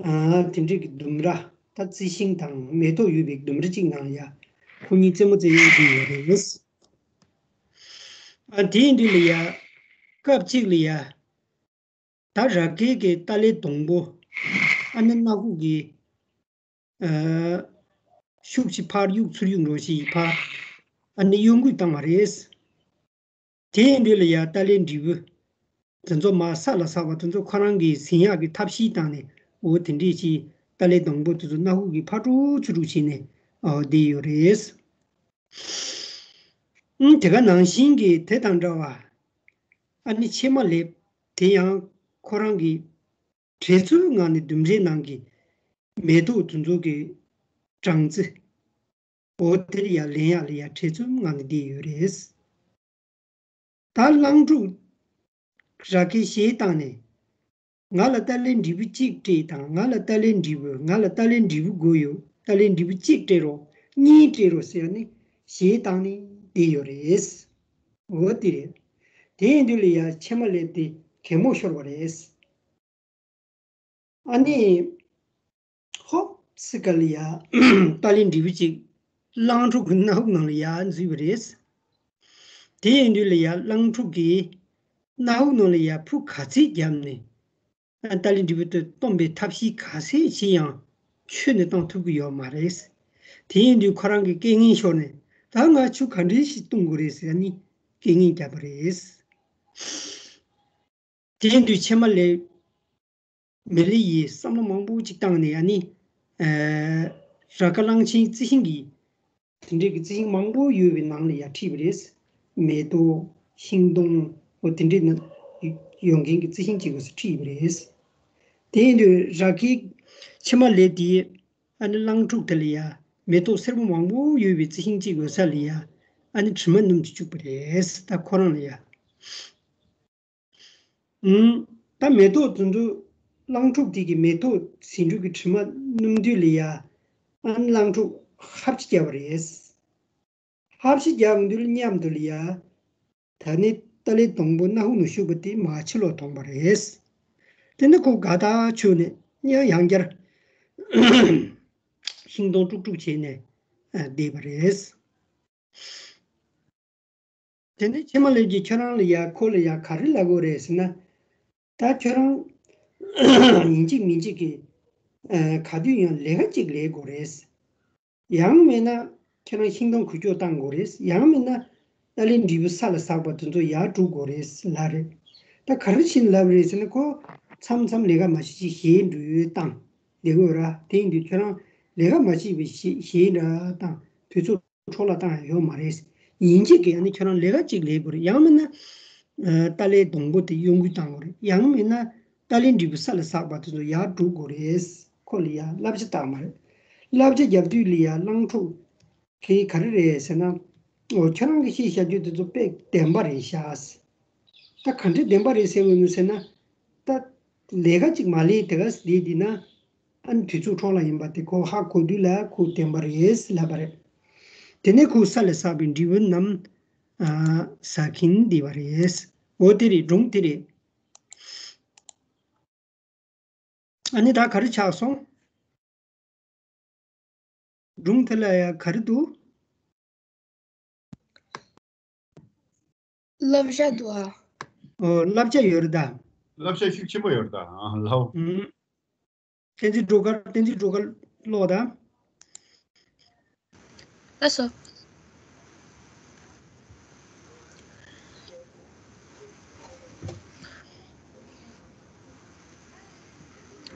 ཨ་དེ་འདྲས་ཀྱི་ལྡུམ་ར། ད་རྩི་ཤིང་དང་མེ་ཏོག་ཡོད་པའི་ལྡུམ་ར་གཅིག་ནང་ལ་ཡ་ཁོ་གཉིས་རྩེད་མོ་རྩེ་ཡོང་གི་ཡོད་རེད། ཨ་དེའི་མདུན་ལ་ཡ་སྐབས་གཅིག་ལ་ཡ་ད་ར་ཁའི་གི་ཏཱ་ལའི་སྡོང་པོ་ཨ་ནི་སྣ་ཁུག་གི་ཨ་ཤུགས་ཀྱིས་ཕར་གཡུག་ཚུར་གཡུག་འགྲོ་ཞིག་ཕར་ཨ་ནི་གཡོ་འགུལ་བཏང་བ་རེད། དེའི་མདུན་ལ་ཡ་ཏཱ་ལའི་འབྲས་བུ་དེ་ཚོ་མར་ས་ལ་ཟགས་པ་དེ་ཚོ་ཁོ་རང་གིས་ཟིན་ཡག་གི་ཐབས་ཤེས་བཏང་ནས་འོ་དེ་འདྲས་ཅིག་ཏཱ་ལའི་སྡོང་པོ་དེ་ཚོ་སྣ་ཁུག་གིས་ཕར་དཀྲུག་ཚུར་དཀྲུག་བྱས་ནས་འོ་བསྡད་ཡོད་རེད། ཨང་དེ་ག་ནང་བཞིན་གྱི་དེ་དང་འདྲ་བ་ཨ་ནི་ཕྱེ་མ་ལེབ་དེ་ཡང་ཁོ་རང་གི་བྲེལ་འཚུབ་ངང་ནས་ལྡུམ་རའི་ནང་གི་མེ་ཏོག་དེ་ཚོ་གི་སྦྲང་རྩི། འོ་དེར་ཡ་ལེན་ཡག་ལ་ཡ་བྲེལ་འཚུབ་ངང་ནས་བསྡད་ཡོད་རེད། ད་གླང་ཕྲུག་ར་ཁས་གཞས་བཏང་ནས། ང་ལ་ཏཱ་ལའི་འབྲས་བུ་གཅིག་སྤྲད་དང་། ང་ལ་ཏཱ་ལའི་འབྲས་བུ། ང་ལ་ཏཱ་ལའི་འབྲས་བུ་དགོས་ཡོད། ཏཱ་ལའི་འབྲས་བུ་གཅིག་སྤྲད་རོགས། གཉིས་སྤྲད་རོགས་ཟེར་ནས་གཞས་བཏང་ནས་བསྡད་ཡོད་རེད། འོ་དེ་རེད། དེ་ཡིན་དུས་ལ་ཡ་ཕྱེ་མ་ལེབ་དེ་གད་མོ་ཤོར་བ་རེད། ཨ་ནི། ཧོབ་སི་ཀ་ལ་ཡ་ཏཱ་ལའི་འབྲས་བུ་གཅིག་གླང་ཕྲུག་གི་སྣ་ཁུག་ནང་ལ་ཡ་འཛུལ་བ་རེད། དེ་ཡིན་དུས་ལ་ཡ་གླང་ཕྲུག་གིས་སྣ་ཁུག་ནང་ལ་ཡ་ཕུ་ག་ཚད་བརྒྱབ་ནས་ཨ་ཏཱ་ལའི་འབྲས་བུ་དེ་གཏོང་བའི་ཐབས་ཤེས་ག་ཚད་བྱས་ཡང་ཁྱོན་ནས་གཏོང་ཐུབ་ཀྱི་ཡོད་མ་རེད། དེ་ཡིན་དུས་ཁོ་རང་གིས་སྐད་ངན་ཤོར་ནས་ད་ང་ཆུ་ག་འདྲ་ཞིག་བཏུང་དགོས་རེད་ཟེར་ནས་སྐད་ངན་བརྒྱབ་པ་རེད། དེ་ཡིན་དུས་ཕྱེ་མ་ལེབ་མི་ལི་ཡིས་བསམ་བློ་མང་པོ་ཅིག་བཏང་ནས་ཨ་ནི། ཨ་ར་ཁ་གླང་ཆེན་རྩི་ཤིང་གི་དེ་འདྲའི་གི་རྩི་ཤིང་མང་པོ་ཡོད་པའི་ནང་ལ་ཡ་ཁྲིད་པ་རེད། མེ་ཏོག་ཤིང་སྡོང་འོ་དེ་འདྲའི་ནང་ཡོད་མཁན་གྱི་རྩི་ཤིང་གཅིག་གོ་སོ་ཁྲིད་པ་རེད། དེ་ཡིན་དུས་ར་ཁའི་ཕྱེ་མ་ལེབ་དེ་ཨ་ནི་གླང་ཕྲུག་དེ་ལ་ཡ་མེ་ཏོག་སེར་པོ་མང་པོ་ཡོད་པའི་རྩི་ཤིང་གཅིག་ཡོད་ས་ལ་ཡ་ཨ་ནི་དྲི་མ་སྣོམ་དུ་བཅུག་པ་རེད། ད་ཁོ་རང་ལ་ཡ། ཨུམ། ད་མེ་ཏོག་དེ་ཚོ་གླང་ཕྲུག་དེ་གི་མེ་ཏོག་ཟེའུ་འབྲུ་གི་དྲི་མ་སྣོམ་དུས་ལ་ཡ། ཨ་ནི་གླང་ཕྲུག་ཧབ་ཆི་རྒྱབ་པ་རེད། ཧབ་ཆི་རྒྱབ་འོང་དུས་ལ་མཉམ་དུ་ལ་ཡ། ད་ནི་ཏཱ་ལའི་སྡོང་པོ་སྣ་ཁུག་ནང་ཞུགས་པ་དེ་མར་ཕྱི་ལོགས་ཐོན་པ་རེད། དེ་ནི་ཁོ་དགའ་ཐག་ཆོད་ནས་ཡང་ཡང་བསྐྱར་ཤིང་སྡོང་དཀྲུག་དཀྲུག་བྱས་ནས་བསྡད་པ་རེད། དེ་ནས་ཕྱེ་མ་ལེབ་ཀྱིས་ཁྱོད་རང་ལ་ཡ་ཁོ་ལ་ཡ་ག་རེ་ལབ་དགོས་རེད་ཟེར་ན། ད་ཁྱོད་རང་ཡིན་གཅིག་མིན་གཅིག་གི་ཨ་ག་དུས་ཡང་ལས་ཀ་གཅིག་ལས་དགོས་རེད། ཡང་མིན་ན་ཁྱོད་རང་ཤིང་སྡོང་འགུལ་སྐྱོད་བཏང་དགོས་རེད། ཡང་མིན་ན་ཏཱ་ལའི་འབྲས་བུ་ས་ལ་ཟགས་པ་དེ་ཚོ་ཡར་སྒྲུག་དགོས་རེད་ལབ་རེད། ད་ག་རེ་བྱས་ནས་ལབ་རེད་ཟེར་ན་ཁོ་མཚམས་མཚམས་ལས་ཀ་མ་བྱེད་ཅིག་གཞས་འབྲུ་བཏང་ལས་དགོས་ར། དེ་ཡིན་དུས་ཁྱོད་རང་ལས་ཀ་མ་བྱེད་པའི་གཞས་གཞས་འདྲ་བཏང་དུས་ཚོད་འཕྲོ་བརླག་བཏང་ཡ་ཡོད་མ་རེད། ཡིན་གཅིག་གིས་ཨ་ནི་ཁྱོད་རང་ལས་ཀ་གཅིག་ལས་དགོས་རེད། ཡང་མིན་ན་ཨ་ཏཱ་ལའི་སྡོང་པོ་དེ་གཡོ་འགུལ་བཏང་དགོས་རེད། ཡང་མིན་ན་ཏཱ་ལའི་འབྲས་བུ་ས་ལ་ཟགས་པ་དེ་ཚོ་ཡར་སྒྲུག་དགོས་རེད། ཁོ་ལ་ཡ་བསླབ་བྱ་བཏང་མ་རེད། བསླབ་བྱ་རྒྱབ་དུས་ལ་ཡ་གླང་ཕྲུག་གིས་ག་རེ་རེད་ཟེར་ན། འོ་ཁྱོད་རང་གིས་བཤད་བཞག་རྒྱུ་དེ་ཚོ་དཔེ་བདེན་པ་རེད་ཤག། ད་ག་འདྲ་བདེན་པ་རེད་ཟེར་དགོས་ནི་ཟེར་ན། ད་ལས་ཀ་ཅིག་མ་ལས་དེ་ག་ལས་དེ་ན། ཨ་ནི་དུས་ཚོད་འཕྲོ་བརླག་ཡིན་པ་དེ་ཁོ་ཧ་གོ་དུས་ལ་ཁོ་བདེན་པ་རེད་ལབ་པ་རེད། དེ་ནས་ཁོ་ས་ལ་བསགས་པའི་འབྲས་བུ་རྣམས་ཨ་ཟ་གིན་བསྡད་པ་རེད། འོ་དེ་རེད། སྒྲུང་དེ་རེད། ཨ་ནི་ད་ག་རེ་ཆགས་སོང་། སྒྲུང་དེ་ལ་ཡ་ག་རེ་འདུག། བསླབ་བྱ་འདུག་ཨ། ཨོ་བསླབ་བྱ་ཡོད་རེད་ད། བསླབ་བྱ་ཤུགས་ཆེན་པོ་ཡོད་རེད་ད། ཨ་ལའོ། ཨུམ། བསྟན་འཛིན་སྒྲོལ་དཀར། བསྟན་འཛིན་སྒྲོལ་དཀར་ཀློག་དང་། ལགས་སོ།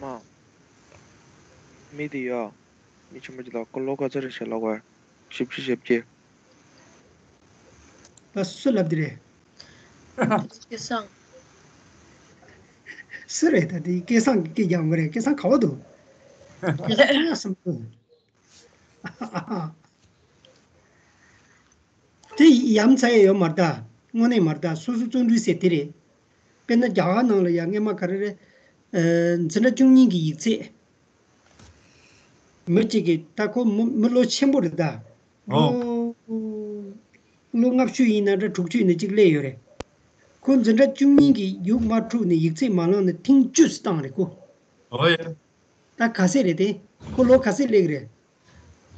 མ། མི་དེ་ཡ། མི་ཆེན་པོ་ཅིག་ལ་ཁོ་ལོ་ག་ཚོད་རེད་ཤག་ལབ་པ། བཞི་བཅུ་ཞེ་བརྒྱད། ད་སུ་ལབ་དེ་རེད། སྐལ་བཟང་། སུ་རེད་ད་དེ། སྐལ་བཟང་གི་སྐད་རྒྱག་མ་རེད། སྐལ་བཟང་ག་བ་འདུག། སྐལ་བཟང་ཐང་ཡག་སུ་འདུག། དེ་ཡ་མཚན་ཡོད་མ་རེད་ད། དངོས་གནས་མ་རེད་ད། སོ་སོ་བརྩོན་འགྲུས་ཟེར་དེ་རེད། དཔེར་ན་རྒྱ་གར་ནང་ལ་ཡ་སྔས་མ་ག་རེ་རེད། ཨ་འཛིན་གྲྭ་བཅུ་གཉིས་ཀྱི་ཡིག་ཚད། མི་གཅིག་གིས་ད་ཁོ་མི་མི་ལོ་ཆེན་པོ་རེད་ད། ཨོ། ལོ་ལོ་ལྔ་བཅུ་ཡིན་ན་འདྲ། དྲུག་ཅུ་ཡིན་ན་གཅིག་སླེབས་ཡོད་རེད། ཁོ་འཛིན་གྲྭ་བཅུ་གཉིས་ཀྱི་ཡིག་མ་འཁྲུགས་ནས་ཡིག་ཚད་མ་བླངས་ནས་ཐེངས་བཅུ་བཏང་རེད་ཁོ། ཨོ་ཡ། ད་ག་ཚད་རེད་དེ། ཁོ་ལོ་ག་ཚད་སླེབས་ཀྱི་རེད།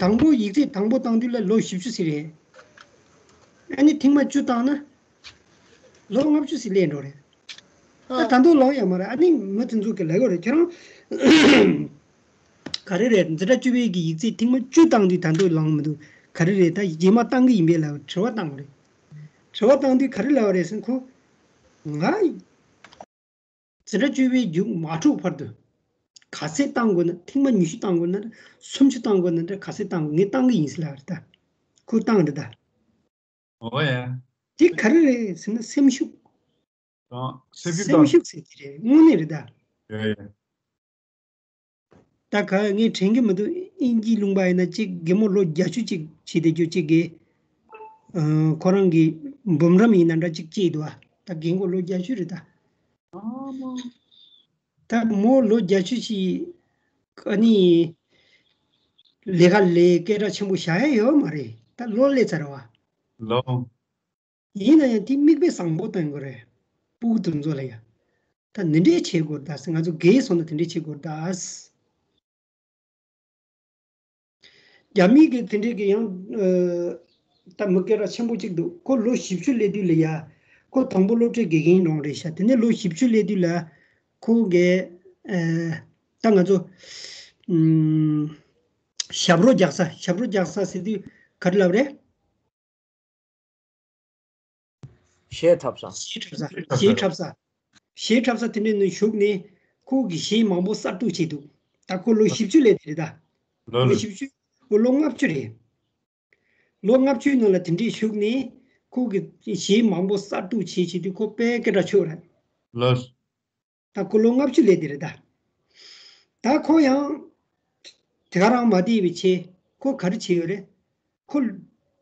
དང་པོ་ཡིག་ཚད་དང་པོ་བཏང་དུས་ལ་ལོ་བཞི་བཅུ་ཟིག་རེད། ཨ་ནི་ཐེངས་མ་བཅུ་བཏང་ན། ལོ་ལྔ་བཅུ་ཟིག་སླེབས་འགྲོ་རེད། ད་ད་དུང་ལོངས་ཡོད་མ་རེད། ཨ་ནི་མི་དེ་ཚོ་གིས་ལབ་ཡོད་རེད། ཁྱེད་རང་ག་རེ་རེད། འཛིན་གྲྭ་བཅུ་པའི་གི་ཡིག་ཚད་ཐེངས་མ་བཅུ་བཏང་དུས་ད་དུང་ལོངས་མི་འདུག། ག་རེ་རེད། ད་རྗེས་མ་བཏང་གི་ཡིན་པས་ལབ་དྲི་བ་བཏང་བ་རེད། དྲི་བ་བཏང་དུས་ག་རེ་ལབ་པ་རེད་ཟེར་ན། ཁོ་ང་འཛིན་གྲྭ་བཅུ་པའི་མཇུག་མ་འཁྲུགས་བར་དུ་ག་ཚད་བཏང་དགོས་ན། ཐེངས་མ་ཉི་ཤུ་བཏང་དགོས་ན། སུམ་ཅུ་བཏང་དགོས་ན་འདྲ། ག་ཚད་བཏང་དགོས། ངས་བཏང་གི་ཡིན་ཟེར་ལབ་པ་རེད་ད། ཁོས་བཏང་རེད་ད། ཨོ་ཡ། དེ་ག་རེ་རེད་ཟེར་ན་སེམས་ཤུགས། དང་སེམས་ཤུགས་སེམས་དང་། ཤུགས་ཟེར་དེ་རེད། དངོས་གནས་རེད་ད། ཡ་ཡ། ད་ག་ངས་དྲན་གྱི་མི་འདུག། དབྱིན་ཇིའི་ལུང་པ་ཡིན་ན་གཅིག་རྒན་མོ་ལོ་བརྒྱད་ཅུ་གཅིག་བྱས་བསྡད་རྒྱུ་གཅིག་གིས། ཨ་ཁོ་རང་གི་འབུམ་རམས་ཡིན་ན་འདྲ་གཅིག་བྱས་འདུག་ཨ། ད་རྒན་གོག་ལོ་བརྒྱད་ཅུ་རེད་ད། ཨ་མ། ད་མོ་ལོ་བརྒྱད་ཅུ་ཞིག་ཨ་ནི་ལས་ཀ་ལས་སྐད་གྲགས་ཆེན་པོ་བཞག་ཡ་ཡོད་མ་རེད། ད་ལོ་སླེབས་ཚར་བ། ལོ། ཡིན་ན་ཡང་དེ་མིག་དཔེ་བཟང་པོ་བསྟན་དགོས་རེད། སྤུ་གུ་དེ་ཚོ་ལ་ཡ། ད་འདི་འདྲས་བྱེད་དགོས་ད་ཟེར། ང་ཚོ་རྒས་སོང་ན་དེ་འདྲས་བྱེད་དགོས་ད་ཟེར། རྒྱ་མི་གི་དེ་འདྲས་ཀྱི་ཡང་ཨ་ད་མི་སྐད་གྲགས་ཆེན་པོ་གཅིག་འདུག། ཁོ་ལོ་བཞི་བཅུ་སླེབས་དུས་ལ་ཡ། ཁོ་དང་པོ་སློབ་གྲྭའི་དགེ་རྒན་རང་རེད་ཤག། དེ་ནས་ལོ་བཞི་བཅུ་སླེབས་དུས་ལ་ཁོ་གི་ཨ་ད་ང་ཚོ་ཨམ་ཞབས་བྲོ་རྒྱག་ས། ཞབས་བྲོ་རྒྱག་ས་ཟེར་དུས་ག་རེ་ལབ་རེད། གཞས་འཁྲབ་ས། གཞས་འཁྲབ་ས། གཞས་འཁྲབ་ས། གཞས་འཁྲབ་ས་དེ་འདྲའི་ནང་ཞུགས་ནས་ཁོ་གིས་གཞས་མང་པོ་གསར་གཏོད་བྱས་འདུག། ད་ཁོ་ལོ་བཞི་བཅུ་སླེབས་དེ་རེད་ད། ལོ་ལོ། བཞི་བཅུ། ཁོ་ལོ་ལྔ་བཅུ་རེད། ལོ་ལྔ་བཅུའི་ནང་ལ་དེ་འདྲའི་ཞུགས་ནས་ཁོ་གིས་གཞས་མང་པོ་གསར་གཏོད་བྱས་བྱས་དུས་ཁོ་དཔེ་སྐད་གྲགས་ཆོད་རེད། ལོ། ད་ཁོ་ལོ་ལྔ་བཅུ་སླེབས་དེ་རེད་ད། ད་ཁོ་ཡང་དེ་ག་རང་མ་བསྡད་པའི་ཆེད་ཁོ་ག་རེ་བྱས་ཡོད་རེད། ཁོ་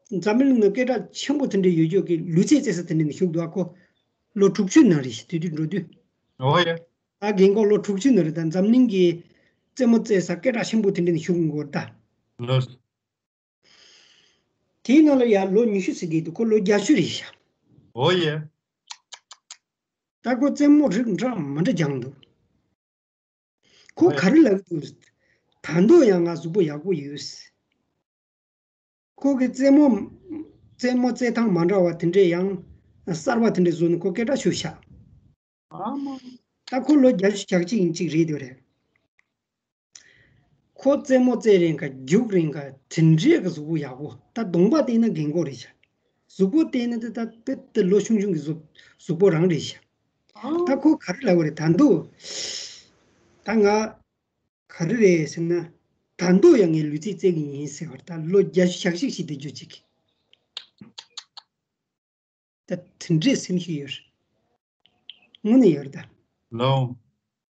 འཛམ་གླིང་ནང་སྐད་གྲགས་ཆེན་པོ་དེ་འདྲ་ཡོད་རྒྱུ་གི་ལུས་རྩལ་རྩེད་ས་དེ་འདྲ་ནས་ཞུགས་འདུག་ཨ། ཁོ་ལོ་དྲུག་ཅུའི་ནང་རེད་ཤག། དེ་དུས་འགྲོ་དུས། ཨོ་ཡ། ད་རྒན་གོག་ལོ་དྲུག་ཅུའི་ནང་རེད་ད། འཛམ་གླིང་གི་རྩེད་མོ་རྩེད་ས་སྐད་གྲགས་ཆེན་པོ་དེ་འདྲ་ནས་ཞུགས་འགོ་ད། ལོ། དེའི་ནང་ལ་ཡ་ལོ་ཉི་ཤུ་ཟིན་གྱི་འདུག། ཁོ་ལོ་བརྒྱད་ཅུ་རེད་ཤག། ཨོ་ཡ། ད་ཁོ་རྩེད་མོ་རིགས་འདྲ་མི་འདྲ་སྦྱངས་འདུག། ཁོ་ཨོ་ཡ། ག་རེ་ལབ་ཀྱི་འདུག། ད་དུང་ཡང་ང་གཟུགས་པོ་ཡག་པོ་ཡོད། ཁོ་གི་རྩེད་མོ། རྩེད་མོ་རྩེད་སྟངས་མ་འདྲ་བ་དེ་འདྲས་ཡང་གསར་བ་དེ་འདྲས་བཟོས་ནས་ཁོ་སྐད་གྲགས་ཆོད་ཤག། ཨ་མ། ད་ཁོ་ལོ་བརྒྱད་ཅུ་གྱ་གཅིག་ཡིན་གཅིག་རེད་འདོད་རེད། ཁོ་རྩེད་མོ་རྩེད་རན་ག་རྒྱུག་རན་ག་དེ་འདྲས་གི་གཟུགས་པོ་ཡག་པོ། ད་གདོང་པ་བལྟས་ན་རྒན་གོག་རེད་ཤག། གཟུགས་པོ་བལྟས་ན་ད་ད་དཔེ་ད་ལོ་ཆུང་ཆུང་གི་གཟུགས་གཟུགས་པོ་རང་རེད་ཤག། ཨ། ད་ཁོ་ག་རེ་ལབ་པ་རེད་ད་འདུག། ད་ང་ག་རེ་རེད་ཟེར་ན། ད་དུང་ཡང་ངས་ལུས་རྩལ་རྩེད་ཀྱི་ཡིན་ཟེར་བ་རེད། ད་ལོ་བརྒྱད་ཅུ་གྱ་གཅིག་ཞིག་བསྡད་རྒྱུ་ཅིག། ད་དེ་འདྲའི་སེམས་ཤུགས་ཡོད་རེད། དངོས་གནས་ཡོད་རེད་ད། ལོ།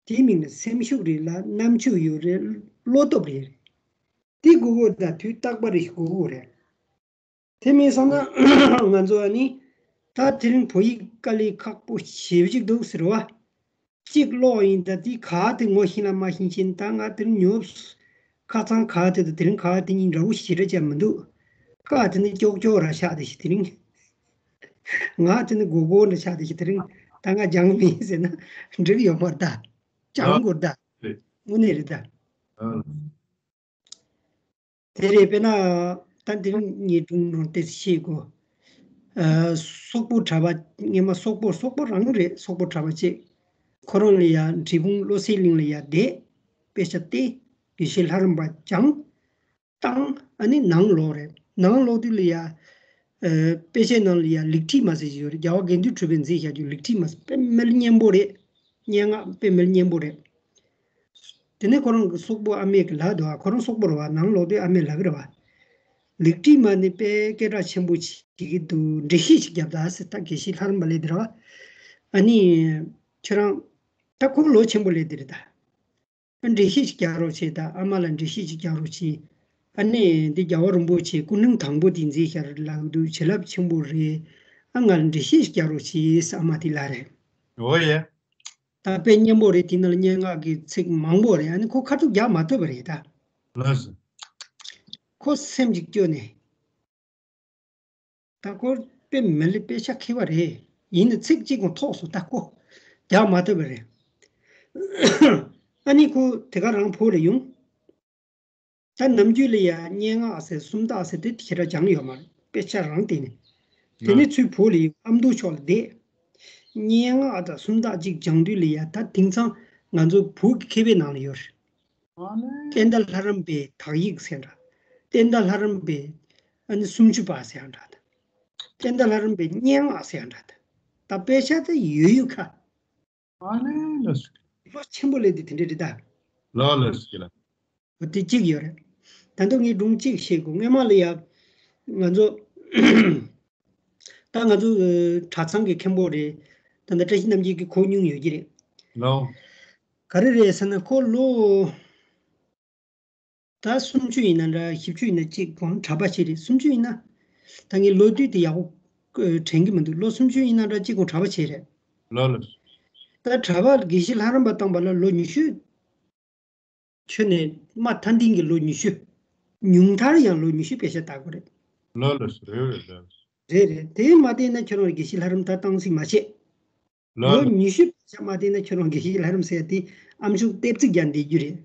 དེའི་མིང་ལ་སེམས་ཤུགས་རེད་ལ། རྣམ་དཔྱོད་ཡོད་རེད། བློ་སྟོབས་རེད། དེ་དགོས་དགོས་ད། དུས་རྟག་པ་རེ་ཞིག་དགོས་དགོས་རེད། དེ་མིན་སོང་ན་ང་ཚོ་ཨ་ནི་ད་དེ་རིང་བོད་ཡིག་དཀའ་ལས་ཁག་པོ་ཞེ་པོ་ཅིག་འདུག་ཟེར་བ། གཅིག་ཀློག་ཡིན་ད་དེ་ག་དེ་ངོ་ཤེས་ན་མ་ཤེས་ཤེས་ད་ང་དེ་རིང་ཉོབ། ཁ་ཚང་ག་དེ་དང་དེ་རིང་ག་དེ་གཉིས་འདྲ་བོ་ཞེ་དྲག་ཅིག་མི་འདུག་ཀ་དེ་ནི་ཀྱོག་ཀྱོག་ར་ཤག་དེ་ཞིག་དེ་རིང་། ང་དེ་ནི་གོ་གོ་འདྲ་ཤག་དེ་ཞིག་དེ་རིང་ད་ང་སྦྱང་མིན་ཟེར་ན་འགྲིག་ཡོད་མ་རེད་ད། སྦྱང་དགོས་རེད་ད། དངོས་གནས་རེད་ད། དེ་རེད། དཔེར་ན་ད་འདིར་ངས་སྒྲུང་ནང་ཏོག་ཙམ་བཤད་དགོས། ཨ། སོག་པོ་གྲྭ་པ་སྔས་མ་སོག་པོ་སོག་པོ་རང་རེད། སོག་པོ་གྲྭ་པ་བྱས། ཁོ་རང་ལ་ཡ་འབྲས་སྤུངས་བློ་གསལ་གླིང་ལ་ཡ་བསྡད། དཔེ་ཆ་བལྟས། དགེ་བཤེས་ལྷ་རམས་པ་སྦྱངས། བཏང་། ཨ་ནི་ནང་ལོག་རེད། ནང་ལོག་དུས་ལ་ཡ། ཨ། དཔེ་ཆའི་ནང་ལ་ཡ་ལེགས་བྲིས་མ་ཟེར་གྱི་ཡོད་རེད། རྒྱལ་བ་དགེ་འདུན་གྲུབ་པས་མཛད་བཞག་རྒྱུ་ལེགས་བྲིས་མ་ཟེར་དཔེ་མི་སྙན་པོ་རེད། སྙན་ངག་དཔེ་མི་སྙན་པོ་རེད། དེ་ནས་ཁོ་རང་གི་སོག་པོ་ཨ་མས་ཀྱི་ལབ་འདུག་ཨ། ཁོ་རང་སོག་པོ་རེད་བ། ནང་ལོག་དུས་ཨ་མས་ལབ་ཀྱི་རེད་བ། ལེགས་བྲིས་མ་ནི་དཔེ་སྐད་གྲགས་ཆེན་པོ་བྱེད་ཀྱི་འདུག་འགྲེལ་བཤད་ཅིག་རྒྱབ་དང་ཟེར། ད་དགེ་བཤེས་ལྷ་རམས་པ་ལབ་དེ་རེད་བ། ཨ་ནི་ཁྱོད་རང་ད་ཁོ་ལོ་ཆེན་པོ་ལབ་དེ་རེད་ད། འགྲེལ་བཤད་ཅིག་རྒྱག་རོགས་བྱེད་ད། ཨ་མ་ལ་འགྲེལ་བཤད་ཅིག་རྒྱག་རོགས་བྱེད། ཨ་ནི་འདི་རྒྱལ་བ་རིན་པོ་ཆེ་སྐུ་ཕྲེང་དང་པོ་དེ་མཛད་བཞག་ལབ་འདུག་བྱིན་རླབས་ཆེན་པོ་རེད། ཨ། ང་ལ་འགྲེལ་བཤད་ཅིག་རྒྱག་རོགས་བྱེད་ཟེར་ཨ་མ་དེ་ལབ་རེད། འོ་ཡ། ད་དཔེ་སྙན་པོ་རེད། དེ་ནང་ལ་སྙན་ངག་གི་ཚིག་མང་པོ་རེད། ཨ་ནི་ཁོ་ཁ་ཐུག་རྒྱག་མ་ཐུབ་པ་རེད་ད། ལགས་སོ། ཁོ་སེམས་ཅིག་སྐྱོ་ནས། ད་ཁོ་དཔེ་མི་ལེགས། དཔེ་ཆ་མཁས་པ་རེད། ཡིན་ནའི་ཚིག་གཅིག་ཀྱང་ཐོགས་སོང་། ད་ཁོ་རྒྱག་མ་ཐུབ་པ་རེད། ཨ་ནི་ཁོ་དེ་ག་རང་བོད་ལ་ཡོང་། ད་ནམ་རྒྱུན་ལ་ཡ་སྙན་ངག་ཟེར་སུམ་རྟགས་ཟེར་དེ་ཞེ་དྲག་སྦྱངས་ཡོད་མ་རེད། དཔེ་ཆ་རང་བལྟས་ནས། དེ་ནས་ཚུར་བོད་ལ་ཡོང་། ཨ་མདོ་ཕྱོགས་ལ་བསྡད། སྙན་ངག་དང་སུམ་རྟགས་གཅིག་སྦྱང་དུས་ལ་ཡ། ད་དེང་སང་ང་ཚོ་བོད་ཀྱི་མཁས་པའི་ནང་ལ་ཡོད་རེད། བསྟན་དར་ལྷ་རམས་པའི་དག་ཡིག་ཟེར་འདྲ། བསྟན་དར་ལྷ་རམས་པའི་ཨ་ནི་སུམ་ཅུ་པ་ཟེར་འདྲ་ད། བསྟན་དར་ལྷ་རམས་པའི་སྙན་ངག་ཟེར་འདྲ་ད། ད་དཔེ་ཆ་ད་ཡོད་ཡོད་ཁ། ཨ་ནི་ལགས་སོ། ལོ་ཆེན་པོ་ལབ་དེ་དེ་འདྲ་རེད་ད། ལགས་ལགས་སོ། ལགས། འོ་དེ་གཅིག་ཡོད་རེད། ད་དུང་ངས་སྒྲུང་གཅིག་བཤད་དགོས། སྔས་མ་ལ་ཡ་ང་ཚོ་ད་ང་ཚོ་གྲྭ་ཚང་གི་མཁན་པོ་རེད། ད་ལྟ་བཀྲ་ཤིས་རྣམ་རྒྱལ་གྱིས་གོ་མྱོང་ཡོད་ཀྱི་རེད། ལགས། ག་རེ་རེད་ཟེར་ན་ཁོ་ལོ་ད་སུམ་ཅུ་ཡིན་ན་འདྲ། བཞི་བཅུ་ཡིན་ན་གཅིག་གོང་གྲྭ་པ་ཞིག་རེད། སུམ་ཅུ་ཡིན་ན་ད་ངས་ལོ་དུས་དེ་ཡག་པོ་དྲན་གྱི་མི་འདུག་ལོ་སུམ་ཅུ་ཡིན་ན་འདྲ་གཅིག་གོང་གྲྭ་པ་ཞིག་རེད། ལགས་ལགས། ད་གྲྭ་པ་དགེ་བཤེས་ལྷ་རམས་པ་བཏང་བ་ལ་ལོ་ཉི་ཤུ་ཁྱོན་ནས་མ་མཐའ་འདིང་གི་ལོ་ཉི་ཤུ། ཉུང་མཐར་ཡང་ལོ་ཉི་ཤུ་དཔེ་ཆ་ལྟ་དགོས་རེད། ལགས་ལགས། རེད་རེད་རེད། རེད་རེད། དེ་མ་བལྟས་ན་ཁྱོད་རང་དགེ་བཤེས་ལྷ་རམས་ད་བཏང་སྲིད་མ་བྱེད། ལགས་ལོ་ལགས། ཉི་ཤུ་དཔེ་ཆ་མ་བལྟས་ན་ཁྱོད་རང་དགེ་བཤེས་ལྷ་རམས་ཟེར་ཡ་དེ་ཨམ་ཅོག་ལྟེབ་རྩིག་རྒྱག་བསྡད་རྒྱུ་རེད།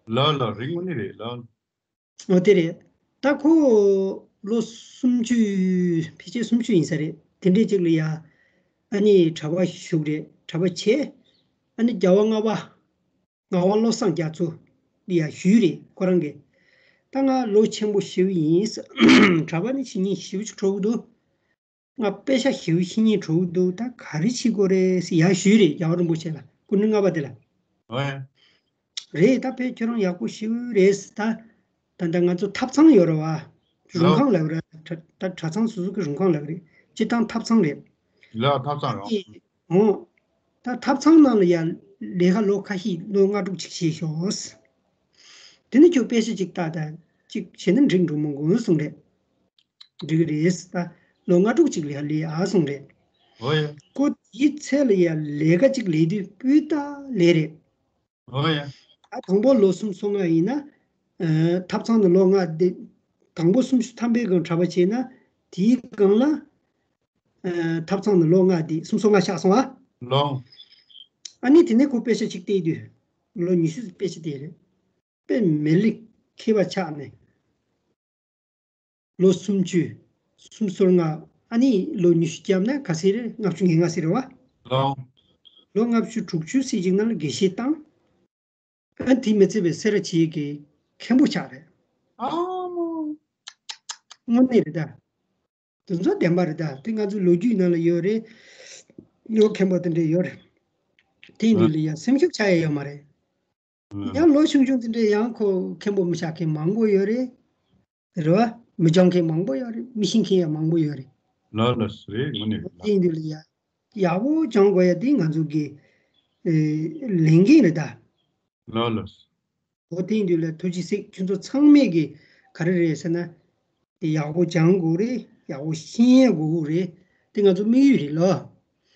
ལགས་ལགས། རེད། དངོས་གནས་རེད་ལགས། འོ་དེ་རེད། ད་ཁོ་ལོ་སུམ་ཅུ། ཕལ་ཆེར་སུམ་ཅུ་ཡིན་ས་རེད། དེ་འདྲས་ཅིག་ལ་ཡ་ཨ་ནི་གྲྭ་པ་བཞུགས་རེད། གྲྭ་པ་བྱས། ཨ་ནི་རྒྱལ་བ་ལྔ་པ་ངག་དབང་བློ་བཟང་རྒྱ་མཚོ་ལ་ཡ་ཞུས་རེད་ཁོ་རང་གིས། ད་ང་ལོ་ཆེན་པོ་ཞེ་པོ་ཡིན། གྲྭ་པ་ནི་བྱེད་སྙིང་ཞེ་པོ་ཅིག་བྲོ་གི་འདུག་ང་དཔེ་ཆ་ཞེ་པོ་ཤེས་སྙིང་བྲོ་གི་འདུག་ད་ག་རེ་བྱེད་དགོས་རེད་ཟེར་ཡར་ཞུས་རེད། རྒྱལ་བ་རིན་པོ་ཆེ་ལ། སྐུ་ཕྲེང་ལྔ་པ་དེ་ལ། ཨོ་ཡ། རེད། ད་དཔེ་ཁྱོད་རང་ཡག་པོ་ཞེ་པོ་རེད། ད་ད་ལྟ་ང་ཚོ་ཐབ་ཚང་ཡོད་རེད་བ། རུང་ལོ། ཁང་ལབ་རེད། གྲྭ་ད་གྲྭ་ཚང་སོ་སོ་གི་རུང་ཁང་ལབ་རེད། སྤྱིར་བཏང་ཐབ་ཚང་རེད། ལགས། ཐབ་ཚང་རེད། ཨ་ནི་འོ། ད་ཐབ་ཚང་ནང་ལ་ཡ་ལས་ཀ་ལོ་ཁ་ཤས་ལོ་ལྔ་དྲུག་ཅིག་བྱས་ཤོག་དེ་ནས་ཁྱོད་དཔེ་ཆ་ཅིག་ལྟ་ད། ཅིག་བྱས་ན་འགྲིག་འགྲོ་མི་འགོ་གསུངས་རེད། འགྲིག་གི་རེད། ད་ལོ་ལྔ་དྲུག་ཅིག་ལས་ལས་ཨ་གསུངས་རེད། འོ་ཡ། ཁོ་དེའི་ཚེ་ལ་ཡ་ལས་ཀ་ཅིག་ལས་དུས་སྤུས་དག་ལས་རེད། འོ་ཡ། ད་དང་པོ་ལོ་སུམ་ཅུ་སོ་ལྔ་ཡིན་ན། ཨ། ཐབ་ཚང་དུ་ལོ་ལྔ་བསྡད། དང་པོ་སུམ་ཅུ་ཐམ་པའི་སྒང་གྲྭ་པ་བྱས་ན། དེའི་སྒང་ལ། ཨ། ཐབ་ཚང་དུ་ལོ་ལྔ་བསྡད། སུམ་ཅུ་སོ་ལྔ་ཆགས་སོང་ཨ། ལོ། ཨ་ནི་དེ་ནས་ཁོ་དཔེ་ཆ་ཅིག་བལྟས་དུས། ལོ་ཉི་ཤུ་དཔེ་ཆ་བལྟས་རེད། དཔེ་མི་ལེགས། མཁས་པ་ཆགས་ནས། ལོ་སུམ་ཅུ། སུམ་ཅུ་སོ་ལྔ། ཨ་ནི་ལོ་ཉི་ཤུ་བརྒྱབ་ན་ག་ཚད་རེད། ལྔ་བཅུ་ང་ལྔ་ཟེར་བ། ལོ། ལོ་ལྔ་བཅུ་དྲུག་ཅུ་ཟེར་ཅིག་ནང་ལ་དགེ་བཤེས་བཏང་། ཨ། དེ་མི་ཚད་པའི་སེ་ར་བྱེས་ཀྱི་མཁན་པོ་ཆགས་རེད། ཨ་མོ། དངོས་གནས་རེད་ད། དེ་ཚོ་བདེན་པ་རེད་ད། དེ་ང་ཚོའི་ལོ་རྒྱུས་ནང་ལ་ཡོད་རེད། ལོ་མཁན་པོ་དེ་འདྲ་ཡོད་རེད། དེ་ཡིན་དུས་ལ་ཡང་སེམས་ཤུགས་ཆག་ཡ་ཡོད་མ་རེད། ཡང་ལོ་ཆུང་ཆུང་དེ་འདྲའི་ཡང་ཁོ་མཁན་པོ་མི་ཆགས་མཁན་མང་པོ་ཡོད་རེད། རེད་བ། མི་སྦྱང་མཁན་མང་པོ་ཡོད་རེད། མི་ཤེས་མཁན་ཡང་མང་པོ་ཡོད་རེད། ལགས་ལགས་རེད། དངོས་གནས་རེད། དེ་ཡིན་དུས་ལ་ཡ། ཡག་པོ་སྦྱང་དགོས་ཡ་དེ་ང་ཚོ་གི། ཨེ། ལས་འགན་རེད་ད། ལགས་ལགས། འོ་དེ་ཡིན་དུས་ལ་ཐུགས་རྗེ་གཟིགས། ཁྱོད་ཚོ་ཚང་མས་གི་ག་རེ་རེད་ཟེར་ན། ཡག་པོ་སྦྱང་དགོས་རེད། ཡག་པོ་ཤེས་ཡས་དགོས་རེད། དེ་ང་ཚོ་དམིགས་ཡུལ་རེད་ལོ།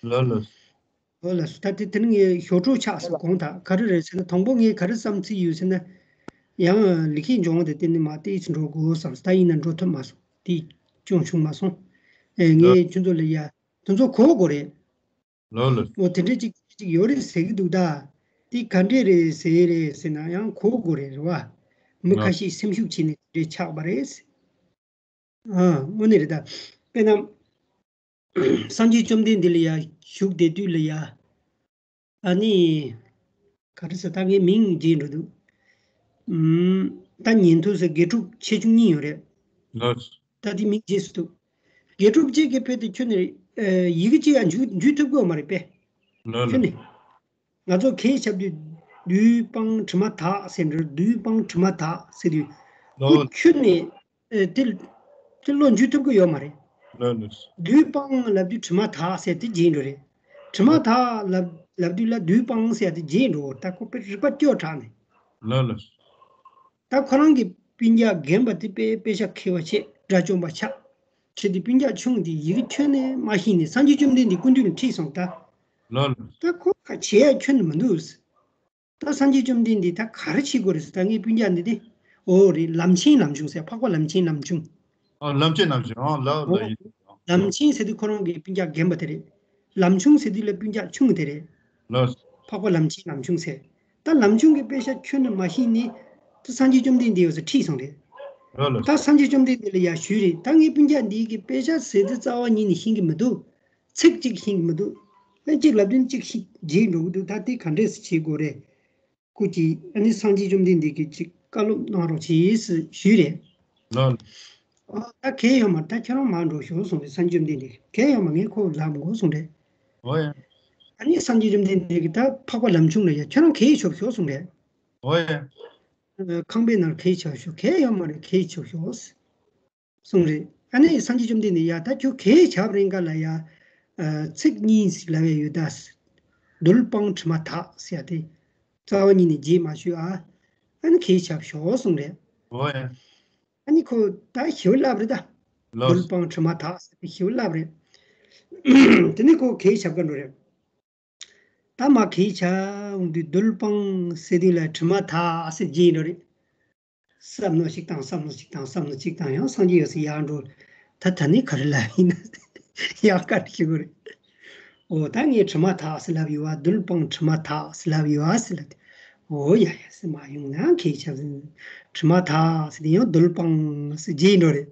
ལོ་ལོ། ལོ་ལ་སུ་ད་དེ་དེ་ནི་ངས་ཞོ་ཕྲུག་ཆགས་སུ་དགོངས་དག་ག་རེ་རེད་ཟེར་ན། དང་པོ་ངས་ག་རེ་བསམ་ཚུལ་ཡོད་ཟེར་ན། ཡང་ལི་ཁེ་འབྱུང་བ་དེ་དེ་ནི་མ་ཏིས་འགྲོ་དགོས་བསམ། ད་ཡིན་ན་འགྲོ་ཐུབ་མ་སོང་། དེ་ཅུང་བྱུང་མ་སོང་། ཨེ་ངས་ཁྱོད་ཚོ་ལ་ཡ་དེ་ཚོ་གོ་དགོས་རེད། ལོ་ལོ། འོ་དེ་འདྲས་ཅིག་ཅིག་ཡོད་རེད་ཟེར་གི་འདུག་ད། དེ་ག་འདྲས་རེད་ཟེར་རེད་ཟེར་ན་ཡང་གོ་དགོས་རེད། རེད་བ། མི་ཁ་ཤས་སེམས་ཤུགས་ཆེ་ནས་དེ་འདྲས་ཆགས་པ་རེད། ཨ་དངོས་གནས་རེད་ད། དཔེར་ན། སངས་རྒྱས་བཅོམ་ལྡན་འདས་ལ་ཡ་བཞུགས་བསྡད་དུས་ལ་ཡ། ཨ་ནི། ག་རེ་ཟེར་ད་ངའི་མིང་བརྗེད་འགྲོ་འདུག་ཨུམ། ད་ཉན་ཐོས་ཟེར་དགེ་ཕྲུག་ཆེ་ཆུང་གཉིས་ཡོད་རེད། ལགས། ད་དེ་མིང་བརྗེད་སུ་འདུག་དགེ་ཕྲུག་གཅིག་གིས་དཔེ་དེ་ཁྱོན་ནས་ཡི་གེ་གཅིག་ཡང་འཇུ་འཇུ་ཐུབ་ཀྱི་ཡོད་མ་རེད་པས། ལགས་ཁྱོན་ནས། ང་ཚོ་གས་བྱ་དུས་བདུད་དཔང་གྲིབ་མ་དག་ཟེར་འགྲོ། བདུད་དཔང་གྲིབ་མ་དག་ཟེར་དུས། ཁོ་ལགས། ཁྱོན་ནས་ཨེ་དེ་དེ་བློ་འཇུ་ཐུབ་ཀྱི་ཡོད་མ་རེད། ལགས་ལགས། བདུད་དཔང་ལབ་དུས་གྲིབ་མ་དག་ཟེར་དེ་བརྗེད་འགྲོ་རེད། གྲིབ་མ་དག་ལབ་ལབ་དུས་ལ་བདུད་དཔང་ཟེར་དེ་བརྗེད་འགྲོ། ད་ཁོ་དཔེ་རིག་པ་སྐྱོ་དྲགས་ནས། ལགས་ལགས། ད་ཁོ་རང་གི་སྤུན་ཀྱག་རྒན་པ་དེ་དཔེ་དཔེ་ཤ་མཁས་པ་ཆེ། དགྲ་བཅོམ་པ་ཆགས། ཁྱེད་དེ་སྤུན་ཀྱག་ཆུང་དེ་ཡི་གེ་ཁྱོན་ནས་མ་ཤེས་ནས་སངས་རྒྱས་བཅོམ་ལྡན་འདས་སྐུ་མདུན་ནས་ཁྲིད་སོང་ད། ལགས་ལགས། ད་ཁོ་ག་བྱེད་ཡ་ཁྱོན་ནས་མི་འདུག་ད་སངས་རྒྱས་བཅོམ་ལྡན་འདས་ད་ག་རེ་བྱེད་དགོས་རེད་ཟེར། ད་ངའི་སྤུན་ཀྱག་འདི་དེ། འོ་རེད། ལམ་ཆེན་ལམ་ཆུང་ཟེར། འཕགས་པ་ལམ་ཆེན་ལམ་ཆུང་། ཨ་ལམ་ཆེན་ལམ་ཆུང་། ཨ་ལགས་ལགས་ཡིན། ལམ་ཆེན་ཟེར་དུས་ཁོ་རང་གི་སྤུན་ཀྱག་རྒན་པ་དེ་རེད། ལམ་ཆུང་ཟེར་དུས་ལ་སྤུན་ཀྱག་ཆུང་དེ་རེད། ལགས། འཕགས་པ་ལམ་ཆེན་ལམ་ཆུང་ཟེར། ད་ལམ་ཆུང་གི་དཔེ་ཤ་ཁྱོན་ནས་མ་ཤེས་ནས། ད་སངས་རྒྱས་བཅོམ་ལྡན་འདས་ཡོད་ས་ཁྲིད་སོང་རེད། ལགས་ལགས། ད་སངས་རྒྱས་བཅོམ་ལྡན་འདས་ལ་ཡ་ཞུས་རེད། ད་ངའི་སྤུན་ཀྱག་འདིའི་གི་དཔེ་ཤ་ཟེར་དུས་རྩ་བ་ཉིད་ནས་ཤེས་ཀྱི་མི་འདུག་ཚིག་གཅིག་ཤེས་ཀྱི་མི་འདུག་ཨ་གཅིག་ལབ་དུས་གཅིག་ཤེས་བརྗེད་འགྲོ་གི་འདུག་ད་དེ་ག་འདྲས་སེ་བྱེད་དགོས་རེད། སྐུ་མཁྱེན། ཨ་ནི་སངས་རྒྱས་བཅོམ་ལྡན་འདས་ཀྱིས་ཅིག་བཀའ་སློབ་གནང་རོགས་བྱེད་ཟེར་ཞུས་རེད། ལགས། ཨ་ད་གལ་ཡོད་མ་རེད། ད་ཁྱོད་རང་མར་འགྲོ་ཤོག་གསུངས་རེད། སངས་རྒྱས་བཅོམ་ལྡན་འདས་ཀྱིས། གལ་ཡོད་མ་རེད། ངས་ཁོ་ལབ་དགོས་གསུངས་རེད། འོ་ཡ། ཨ་ནི་སངས་རྒྱས་བཅོམ་ལྡན་འདས་ཀྱིས་ད་འཕགས་པ་ལམ་ཆུང་ལ་ཡ་ཁྱོད་རང་གས་ཆོག་ཤོག་གསུངས་རེད། འོ་ཡ། ཨ་ཁང་པའི་ནང་གས་ཆོག་ཤོག་གལ་ཡོད་མ་རེད། གས་ཆོག་ཤོག་གསུངས་རེད། ཨ་ནི་སངས་རྒྱས་བཅོམ་ལྡན་འདས་ཡ་ད་ཁྱོད་གས་ཆགས་རན་ག་ལ་ཡ། ཨ་ཚིག་གཉིས་ཤིག་ལབ་ཡ་ཡོད་ད། བདུད་དཔང་གྲིབ་མ་དག་ཟེར་ཡ་དེ། རྩ་བ་ཉིད་ནས་བརྗེད་མ་ཤོག་ཨ། ཨ་ནི་གས་ཆགས་ཤོག་གསུངས་རེད། འོ་ཡ། ཨ་ནི་ཁོ་ད་ཞིབ་ལབ་རེད་ད། ལགས། བདུད་དཔང་གྲིབ་མ་དག་ཟེར་ཏེ་ཞིབ་ལབ་རེད། དེ་ནས་ཁོ་གས་ཆགས་ག་འགྲོ་རེད། ད་མར་གས་ཆགས་འོང་དུས་བདུད་དཔང་ཟེར་དུས་ལ་གྲིབ་མ་དག་ཟེར་བརྗེད་འགྲོ་རེད། བསམ་མནོ་ཞིག་བཏང་། བསམ་མནོ་ཞིག་བཏང་། བསམ་མནོ་ཞིག་བཏང་། ཡང་སངས་རྒྱས་ཡོད་ས་ཡར་འགྲོ། ད་ད་ནི་ག་རེ་ལབ་ཡིན་ན། ཡང་བཀའ་འདྲི་ཞུ་དགོས་རེད། འོ་ད་ངས་གྲིབ་མ་དག་ཟེར་ལབ་ཡོད་པ། བདུད་དཔང་གྲིབ་མ་དག་ཟེར་ལབ་ཡོད་པ་ཟེར་ལབ་དུས། འོ་ཡ་ཡ་ཟེར། མ་ཡོང་ན་གས་ཆགས་ཟེར། གྲིབ་མ་དག་ཟེར་དུས་ཡང་བདུད་དཔང་ཟེར་བརྗེད་འགྲོ་རེད།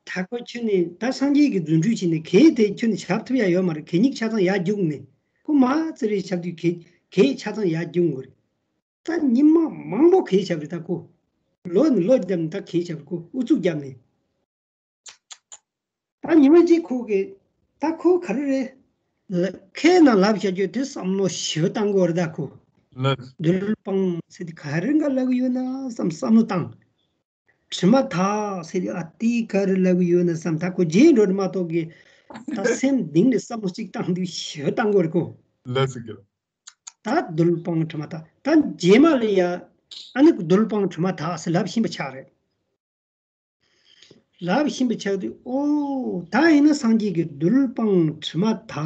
ད་ཁོ་ཁྱོན་ནས་ད་སངས་རྒྱས་ཀྱིས་རྫུ་འཕྲུལ་བྱས་ནས་གས་དེ་ཁྱོན་ནས་ཆགས་ཐུབ་ཡ་ཡོད་མ་རེད། གད་སྙིགས་ཆ་ཚང་ཡར་རྒྱུག་ནས། ཁོ་མར་ཙི་རེ་ཆགས་དུས་གས་གས་ཆ་ཚང་ཡར་རྒྱུག་དགོས་རེད། ད་ཉི་མ་མང་པོ་གས་ཆགས་རེད་ད་ཁོ། ལོ་ནས་ལོ་བརྒྱབ་ནས་ད་གས་ཆགས་རེད་ཁོ། ཨུ་ཚུགས་བརྒྱབ་ནས། ད་ཉི་མ་གཅིག་ཁོ་གིས། ད་ཁོ་ག་རེ་རེད། ལ་ཁའི་ནང་ལབ་བཞག་རྒྱུ་དེ་བསམ་བློ་ཞེ་པོ་བཏང་དགོས་རེད་ད་ཁོ། ལགས། བདུད་དཔང་ཟེར་དེ་ག་རེ་འགའ་ལབ་ཀྱི་ཡོད་ན་བསམ་བསམ་བློ་བཏང་། གྲིབ་མ་དག་ཟེར་དེ་ཨ་དེ་ག་རེ་ལབ་ཀྱི་ཡོད་ན་བསམ། ད་ཁོ་བརྗེད་འགྲོ་རེད་མ་གཏོགས་ཀྱི། ད་སེམས་གཏིང་ནས་བསམ་བློ་གཅིག་བཏང་དུས་ཞེ་པོ་བཏང་དགོས་རེད་ཁོ། ལགས་སོ། ད་བདུད་དཔང་གྲིབ་མ་དག། ད་རྗེས་མ་ལ་ཡ། ཨ་ནི་བདུད་དཔང་གྲིབ་མ་དག་ཟེར་ལབ་བཞིན་པ་ཆགས་རེད། ལབ་བཞིན་པ་ཆགས་དུས། ཨོ་ད་ཡིན་ན་སངས་རྒྱས་ཀྱིས་བདུད་དཔང་གྲིབ་མ་དག་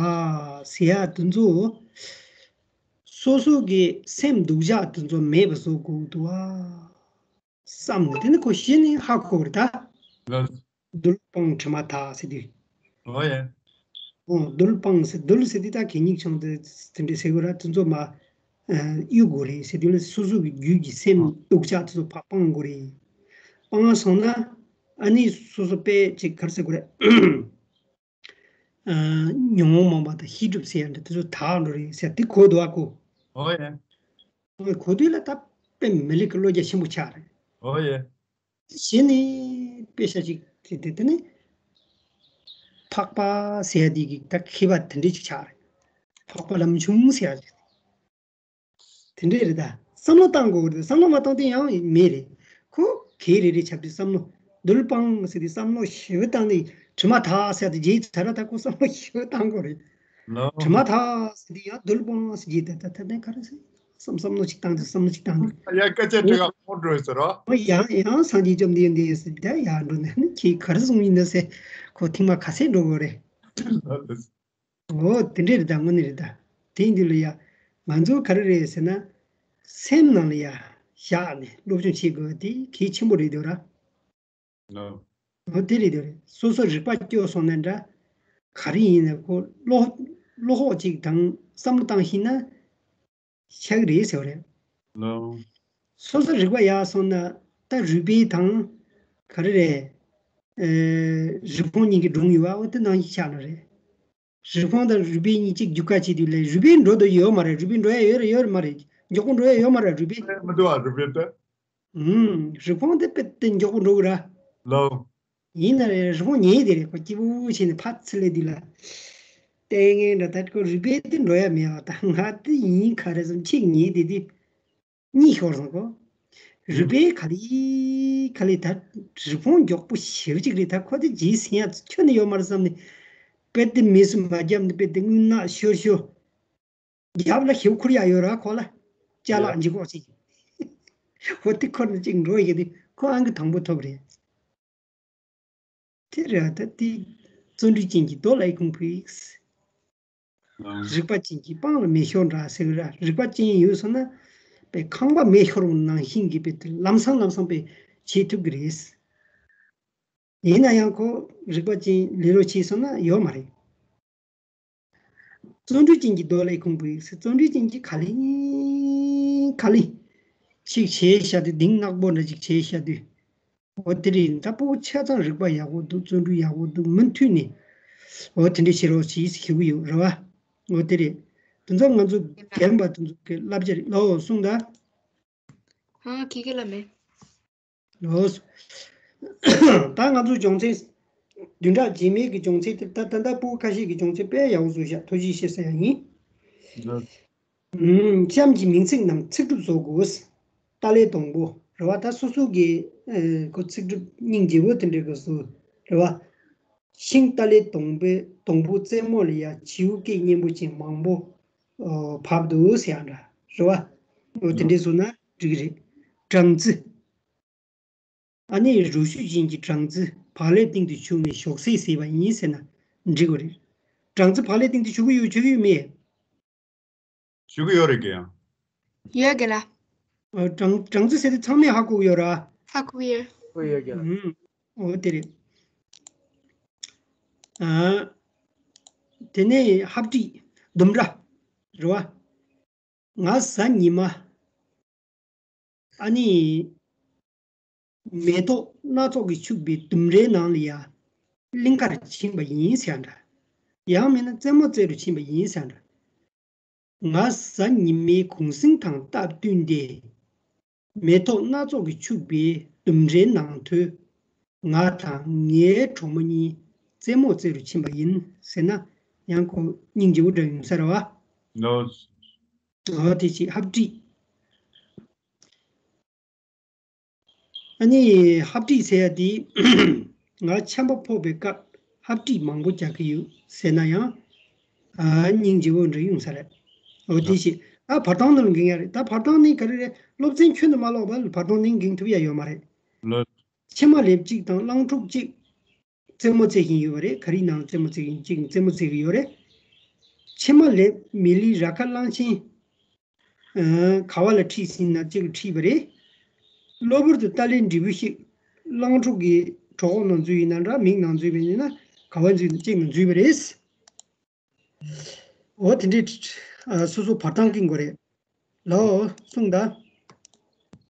ཟེར་ཡ་དེ་ཚོ། སོ་སོ་གི་སེམས་སྡུག་ཅག་དེ་ཚོ་མེད་པ་བཟོ་དགོས་འདུག་ཨ། བསམ་ནས་དེ་ནི་ཁོ་གཞི་ནས་ཧ་གོ་རེད་ད། ལགས། བདུད་དཔང་གྲིབ་མ་དག་ཟེར་དུས། ཨོ་ཡ། ཨོ་བདུད་དཔང་ཟེར། བདུད་ཟེར་དུས་ད་གད་སྙིགས་ཆང་དེ་དེ་འདྲ་ཟེར་དགོས་ར། དེ་ཚོ་མར་ཨ་གཡུག་དགོས་རེད་ཟེར་དུས་ལ། སོ་སོ་གི་རྒྱུད་ཀྱི་སེམས་སྡུག་ཅག་དེ་ཚོ་ཕར་སྤང་དགོས་རེད། སྤང་སོང་ན་ཨ་ནི་སོ་སོ་དཔེ་ཅིག་ག་རེ་ཟེར་དགོས་རེད། ཨ་ཉོན་མོངས་མང་པ་དང་ཤེས་སྒྲིབ་ཟེར་ཡ་འདྲ་དེ་ཚོ་དག་འགྲོ་རེད་ཟེར་དེ་གོ་འདུག་ཨ་ཁོ། ཨོ་ཡ། གོ་དུས་ལ་ད་དཔེ་མི་ལེགས་ཀྱི་བློ་རྒྱ་ཆེན་པོ་ཆགས་རེད། ཨོ་ཡ། གཞི་ནས་དཔེ་ཤ་ཅིག་དེ་དེ་དེ་ནི་འཕགས་པ་ཟེར་ཡ་དེ་གི་ད་མཁས་པ་དེ་འདྲས་ཅིག་ཆགས་རེད། འཕགས་པ་ལམ་ཆུང་ཟེར་ཡ་ཅིག་དེ་འདྲས་རེད་ད། བསམ་བློ་བཏང་དགོས་རེད། བསམ་བློ་མ་བཏང་དུས་ཡང་མེད་རེད། ཁོ་གལ་རེ་རེ་ཆགས་དུས་བསམ་བློ། བདུད་དཔང་ཟེར་དུས་བསམ་བློ་ཞེ་པོ་བཏང་ནས་གྲིབ་མ་དག་ཟེར་དེ་རྗེས་ཚར་ད་ཁོ་བསམ་བློ་ཞེ་པོ་བཏང་དགོས་རེད། ལོ། གྲིབ་མ་དག་ཟེར་དུས་ཡང་བདུད་དཔང་ཟེར་རྗེས་ད་ད་ད་ད་ག་རེ་ཟེར། བསམ་བསམ་བློ་ཅིག་བཏང་དུས་བསམ་བློ་ཅིག་བཏང་དུས། ཡ་སྐད་ཆ་དྲི་ག་ཁོང་འགྲོ་ཡོད་ཟེར་རོ། ཨོ་ཡང་ཡང་སངས་རྒྱས་བཅོམ་ལྡན་འདས་ཟེར་ད་ཡར་འགྲོ་ནས་ནི་ཁྱེད་ག་རེ་གསུང་ཡིན་ན་ཟེར། ཁོ་ཐེངས་མ་ག་ཚད་འགྲོ་དགོས་རེད། ཨོ་དེ་འདྲས་རེད་ད། དངོས་གནས་རེད་ད། དེ་ཡིན་དུས་ལ་ཡ། ང་ཚོ་ག་རེ་རེད་ཟེར་ན། སེམས་ནང་ལ་ཡ། བཞག་ནས་སློབ་སྦྱོང་བྱེད་དགོས་དེ་གལ་ཆེན་པོ་རེད་འདུག་ར། ལོ། འོ་དེ་རེད་དེ་རེད། སོ་སོ་རིག་པ་སྐྱོ་སོང་ན་འདྲ། ག་རེ་ཡིན་ན་ཁོ་བློ་བློ་ཁོག་ཅིག་དང་བསམ་བློ་བཏང་ཤེས་ན་ཆགས་ཀྱི་རེད་ཟེར་བ་རེད། ལོ། སོ་སོ་རིག་པ་ཡག་སོང་ན་ད་རུས་སྦལ་དང་ག་རེ་རེད། ཨེ། རི་བོང་གཉིས་ཀྱི་སྒྲུང་ཡོད་པ་འོ་དེ་ནང་བཞིན་ཆགས་ལ་རེད། རི་བོང་དང་རུས་སྦལ་གཉིས་གཅིག་རྒྱུག་ཁ་བྱེད་དུས་ལས་རུས་སྦལ་འགྲོ་འདོད་ཡོད་མ་རེད། རུས་སྦལ་འགྲོ་ཡ་ཡོད་རེད་ཡོད་རེད་མ་རེད། མགྱོགས་པོ་འགྲོ་ཡ་ཡོད་མ་རེད་རུས་སྦལ། མི་འདུག་ཨ་རུས་སྦལ་ད། ཨུམ། རི་བོང་དེ་དཔེ་དེ་མགྱོགས་པོ་འགྲོ་གི་ར། ལོ། ཡིན་ན་རེད་རི་བོང་ཉལ་དེ་རེད་ཁོ་སྐྱིད་པོ་བྱས་ནས་ཕར་ཚུར་སླེབས་དུས་ལ། ལྟས་ངན་འདྲ་ད་ཁོ་རུས་སྦལ་དེ་འགྲོ་ཡ་མེད་པ་ད་ང་དེ་ཡིན་ག་རེ་བསམ་ཁྱེད་ཉལ་དེ་དེ། གཉིད་ཤོར་སོང་གོ། རུས་སྦལ་ག་ལེ་ག་ལེ་ད་རི་བོང་མགྱོགས་པོ་ཞེ་པོ་ཅིག་རེད་ད་ཁོ་དེ་རྗེས་ཟིན་ཡ་ཁྱོན་ནས་ཡོད་མ་རེད་བསམ་ནས། དཔེ་དེ་མི་སུ་མ་བརྒྱབ་ནས་དཔེ་དེ་རྔུལ་ནག་ཤོར་ཤོར། རྒྱབ་ལ་ཞེ་པོ་ཁུར་ཡ་ཡོད་ར་ཁོ་ལ། ཅ་ལག་ཡ། ལྗིད་ཁོག་ཅིག་ཁོ་དེ་ཁུར་ནས་ཅིག་འགྲོ་ཡི་དེ་ཁོ་ཨང་ཀི་དང་པོ་ཐོབ་རེད། དེ་རེད་ད་དེ། བརྩོན་འགྲུས་ཅན་གྱི་རྡོ་ལ་ཡི་ཁུང་ཕུག་རིག་པ་ཅན་གྱི་སྤང་ལ་མེ་ཤོར་འདྲ་ཟེར་གི་ར། རིག་པ་ཅན་ཡོད་སོང་ན། པའི་ཁང་པ་མེ་ཤོར་བ་ནང་བཞིན་གྱི་པའི་དེ་ལམ་སང་ལམ་སང་པའི་བྱེད་ཐུབ་ཀྱི་རེད། ཡིན་ན་ཡང་ཁོ་རིག་པ་ཅན་ལེ་ལོ་བྱས་སོང་ན་ཡོད་མ་རེད། བརྩོན་འགྲུས་ཅན་གྱི་རྡོ་ལ་ཡི་ཁུང་ཕུག་ཟེར། བརྩོན་འགྲུས་ཅན་གྱི་ག་ལེ་ག་ལེ་ཅིག་བྱས་བཞག་དུས་གདེང་ནག་པོ་འདྲ་ཅིག་བྱས་བཞག་དུས། འོ་དེ་རེད་ད་སྤུ་གུ་ཆ་ཚང་རིག་པ་ཡག་པོ་འདུག་བརྩོན་འགྲུས་ཡག་པོ་འདུག་མུ་མཐུད་ནས་འོ་དེ་འདྲས་བྱེད་རོགས་བྱེད་ཞུ་གི་ཡོད་རེད་བ། འོ་དེ་རེད། དེ་ཚོ་ང་ཚོ་རྒན་པ་དེ་ཚོ་གི་བསླབ་བྱ་རེད་ལོ་གསུངས་ད། ཨ་ཁྱེད་ཀྱི་ལ་མེད། ལོ། ད་ང་ཚོ་སྦྱོང་ཚན། བདུན་ཕྲག་རྗེས་མའི་གི་སྦྱོང་ཚན་དེ་ད་ད་ལྟ་སྤུ་གུ་ཁ་ཤས་ཀྱི་སྦྱོང་ཚན་དཔེ་ཡག་པོ་བཟོས་ཤག་ཐུགས་རྗེ་ཆེ་ཟེར་ཡ་ཡིན། ལོ། ཨུམ། གཤམ་གྱི་མིང་ཚིག་རྣམས་ཚིག་གྲུབ་བཟོ་དགོས། ཏཱ་ལའི་སྡོང་པོ་རེད་བ། ད་སོ་སོ་གི་ཨ་ཁོ་ཚིག་གྲུབ་སྙིང་རྗེ་བོ་དེ་འདྲའི་གི་བཟོ་རེད་བ། ཤིང་ཏཱ་ལའི་སྡོང་པོའི་སྡོང་པོའི་རྩེ་མོ་ལ་ཡ་བྱིའུ་སྐད་སྙན་པོ་ཅན་མང་པོ་ཨོ་བབས་འདུག་ཟེར་ཡ་འདྲ་རེད་བ། ཨོ་དེ་འདྲའི་བཟོ་ན་འགྲིག་གི་རེད། སྦྲང་རྩི། ཨ་ནི་རུ་ཞུ་ཅན་གྱི་སྦྲང་རྩི་བག་ལེབ་སྟེང་དུ་བྱུགས་ནས་ཞོགས་ཟས་བཟས་པ་ཡིན་ཟེར་ན་འགྲིག་གི་རེད། སྦྲང་རྩི་བག་ལེབ་སྟེང་དུ་བྱུག་གི་ཡོད་བྱུག་གི་ཡོད་མེད། བྱུག་གི་ཡོད་རེད་གི་ཡང་། ཡོད་གི་ལ། ཨ་སྦྲང་སྦྲང་རྩི་ཟེར་དུས་ཚང་མས་ཧ་གོ་གི་ཡོད་ར། ཧ་གོ་གི་ཡོད། ཧ་གོ་ཡོད་གི་ལ། ཨུམ། འོ་དེ་རེད། ཨ། དེ་ནས་ཧབ་ཏྲི། ལྡུམ་ར། རེད་བ། ང་གཟའ་ཉི་མ། ཨ་ནི། མེ་ཏོག་སྣ་ཚོགས་ཀྱིས་ཕྱུག་པའི་ལྡུམ་རའི་ནང་ལ་ཡ། གླིང་ཁར་ཕྱིན་པ་ཡིན་ཟེར་འདྲ། ཡང་མིན་ན་རྩེད་མོ་རྩེ་རུ་ཕྱིན་པ་ཡིན་ཟེར་འདྲ། ང་གཟའ་ཉི་མའི་གུང་གསེང་དང་སྟབས་བསྟུན་ཏེ། མེ་ཏོག་སྣ་ཚོགས་ཀྱིས་ཕྱུག་པའི་ལྡུམ་རའི་ནང་དུ། ང་དང་ངའི་གྲོགས་མོ་གཉིས་རྩེད་མོ་རྩེ་རུ་ཕྱིན་པ་ཡིན་ཟེར་ན། ཡང་ཁོ་སྙིང་རྗེ་བོ་འདྲ་ཡོང་ས་རེད་བ། ལོ། འོ་དེ་ཅིག་ཧབ་ཏྲི། ཨ་ནི་ཧབ་ཏྲི་ཟེར་ཡ་དེ། ང་ཆམ་པ་ཕོག་པའི་སྐབས་ཧབ་ཏྲི་མང་པོ་རྒྱག་གི་ཡོད་ཟེར་ན་ཡང་། ཨ་སྙིང་རྗེ་བོ་འདྲ་ཡོང་ས་རེད། འོ་དེ་ཞིག་ད་བར་སྟོང་ནང་འགེངས་ཡ་རེད། ད་བར་སྟོང་ནི་ག་རེ་རེད། སློབ་ཚན་ཁྱོན་དུ་མ་ཀློག་པར་བར་སྟོང་ནི་འགེངས་ཐུབ་ཡ་ཡོད་མ་རེད། ལོ། ཕྱེ་མ་ལེབ་གཅིག་དང་གླང་ཕྲུག་གཅིག་རྩེད་མོ་རྩེ་བཞིན་ཡོད་པ་རེད། ག་རེའི་ནང་རྩེད་མོ་རྩེ་བཞིན་གཅིག་རྩེད་མོ་རྩེ་གི་ཡོད་རེད། ཕྱེ་མ་ལེབ་མི་ལི་ར་ཁ་གླང་ཆེན། ཨ་ག་བ་ལ་ཁྲིད་ཟིན་ན་གཅིག་ཁྲིད་པ་རེད། གློ་བུར་དུ་ཏཱ་ལའི་འབྲས་བུ་ཞིག་གླང་ཕྲུག་གི་གྲོད་ཁོག་ནང་འཛུལ་ཡིན་ན་འདྲ་མིག་ནང་འཛུལ་བ་ཡིན་ན་ག་བ་འཛུལ་གཅིག་ནང་འཛུལ་བ་རེད། འོ་དེ་འདྲའི་ཨ་སོ་སོ་བར་སྟོང་གི་མགོ་རེད། ལོ་གསུངས་ད།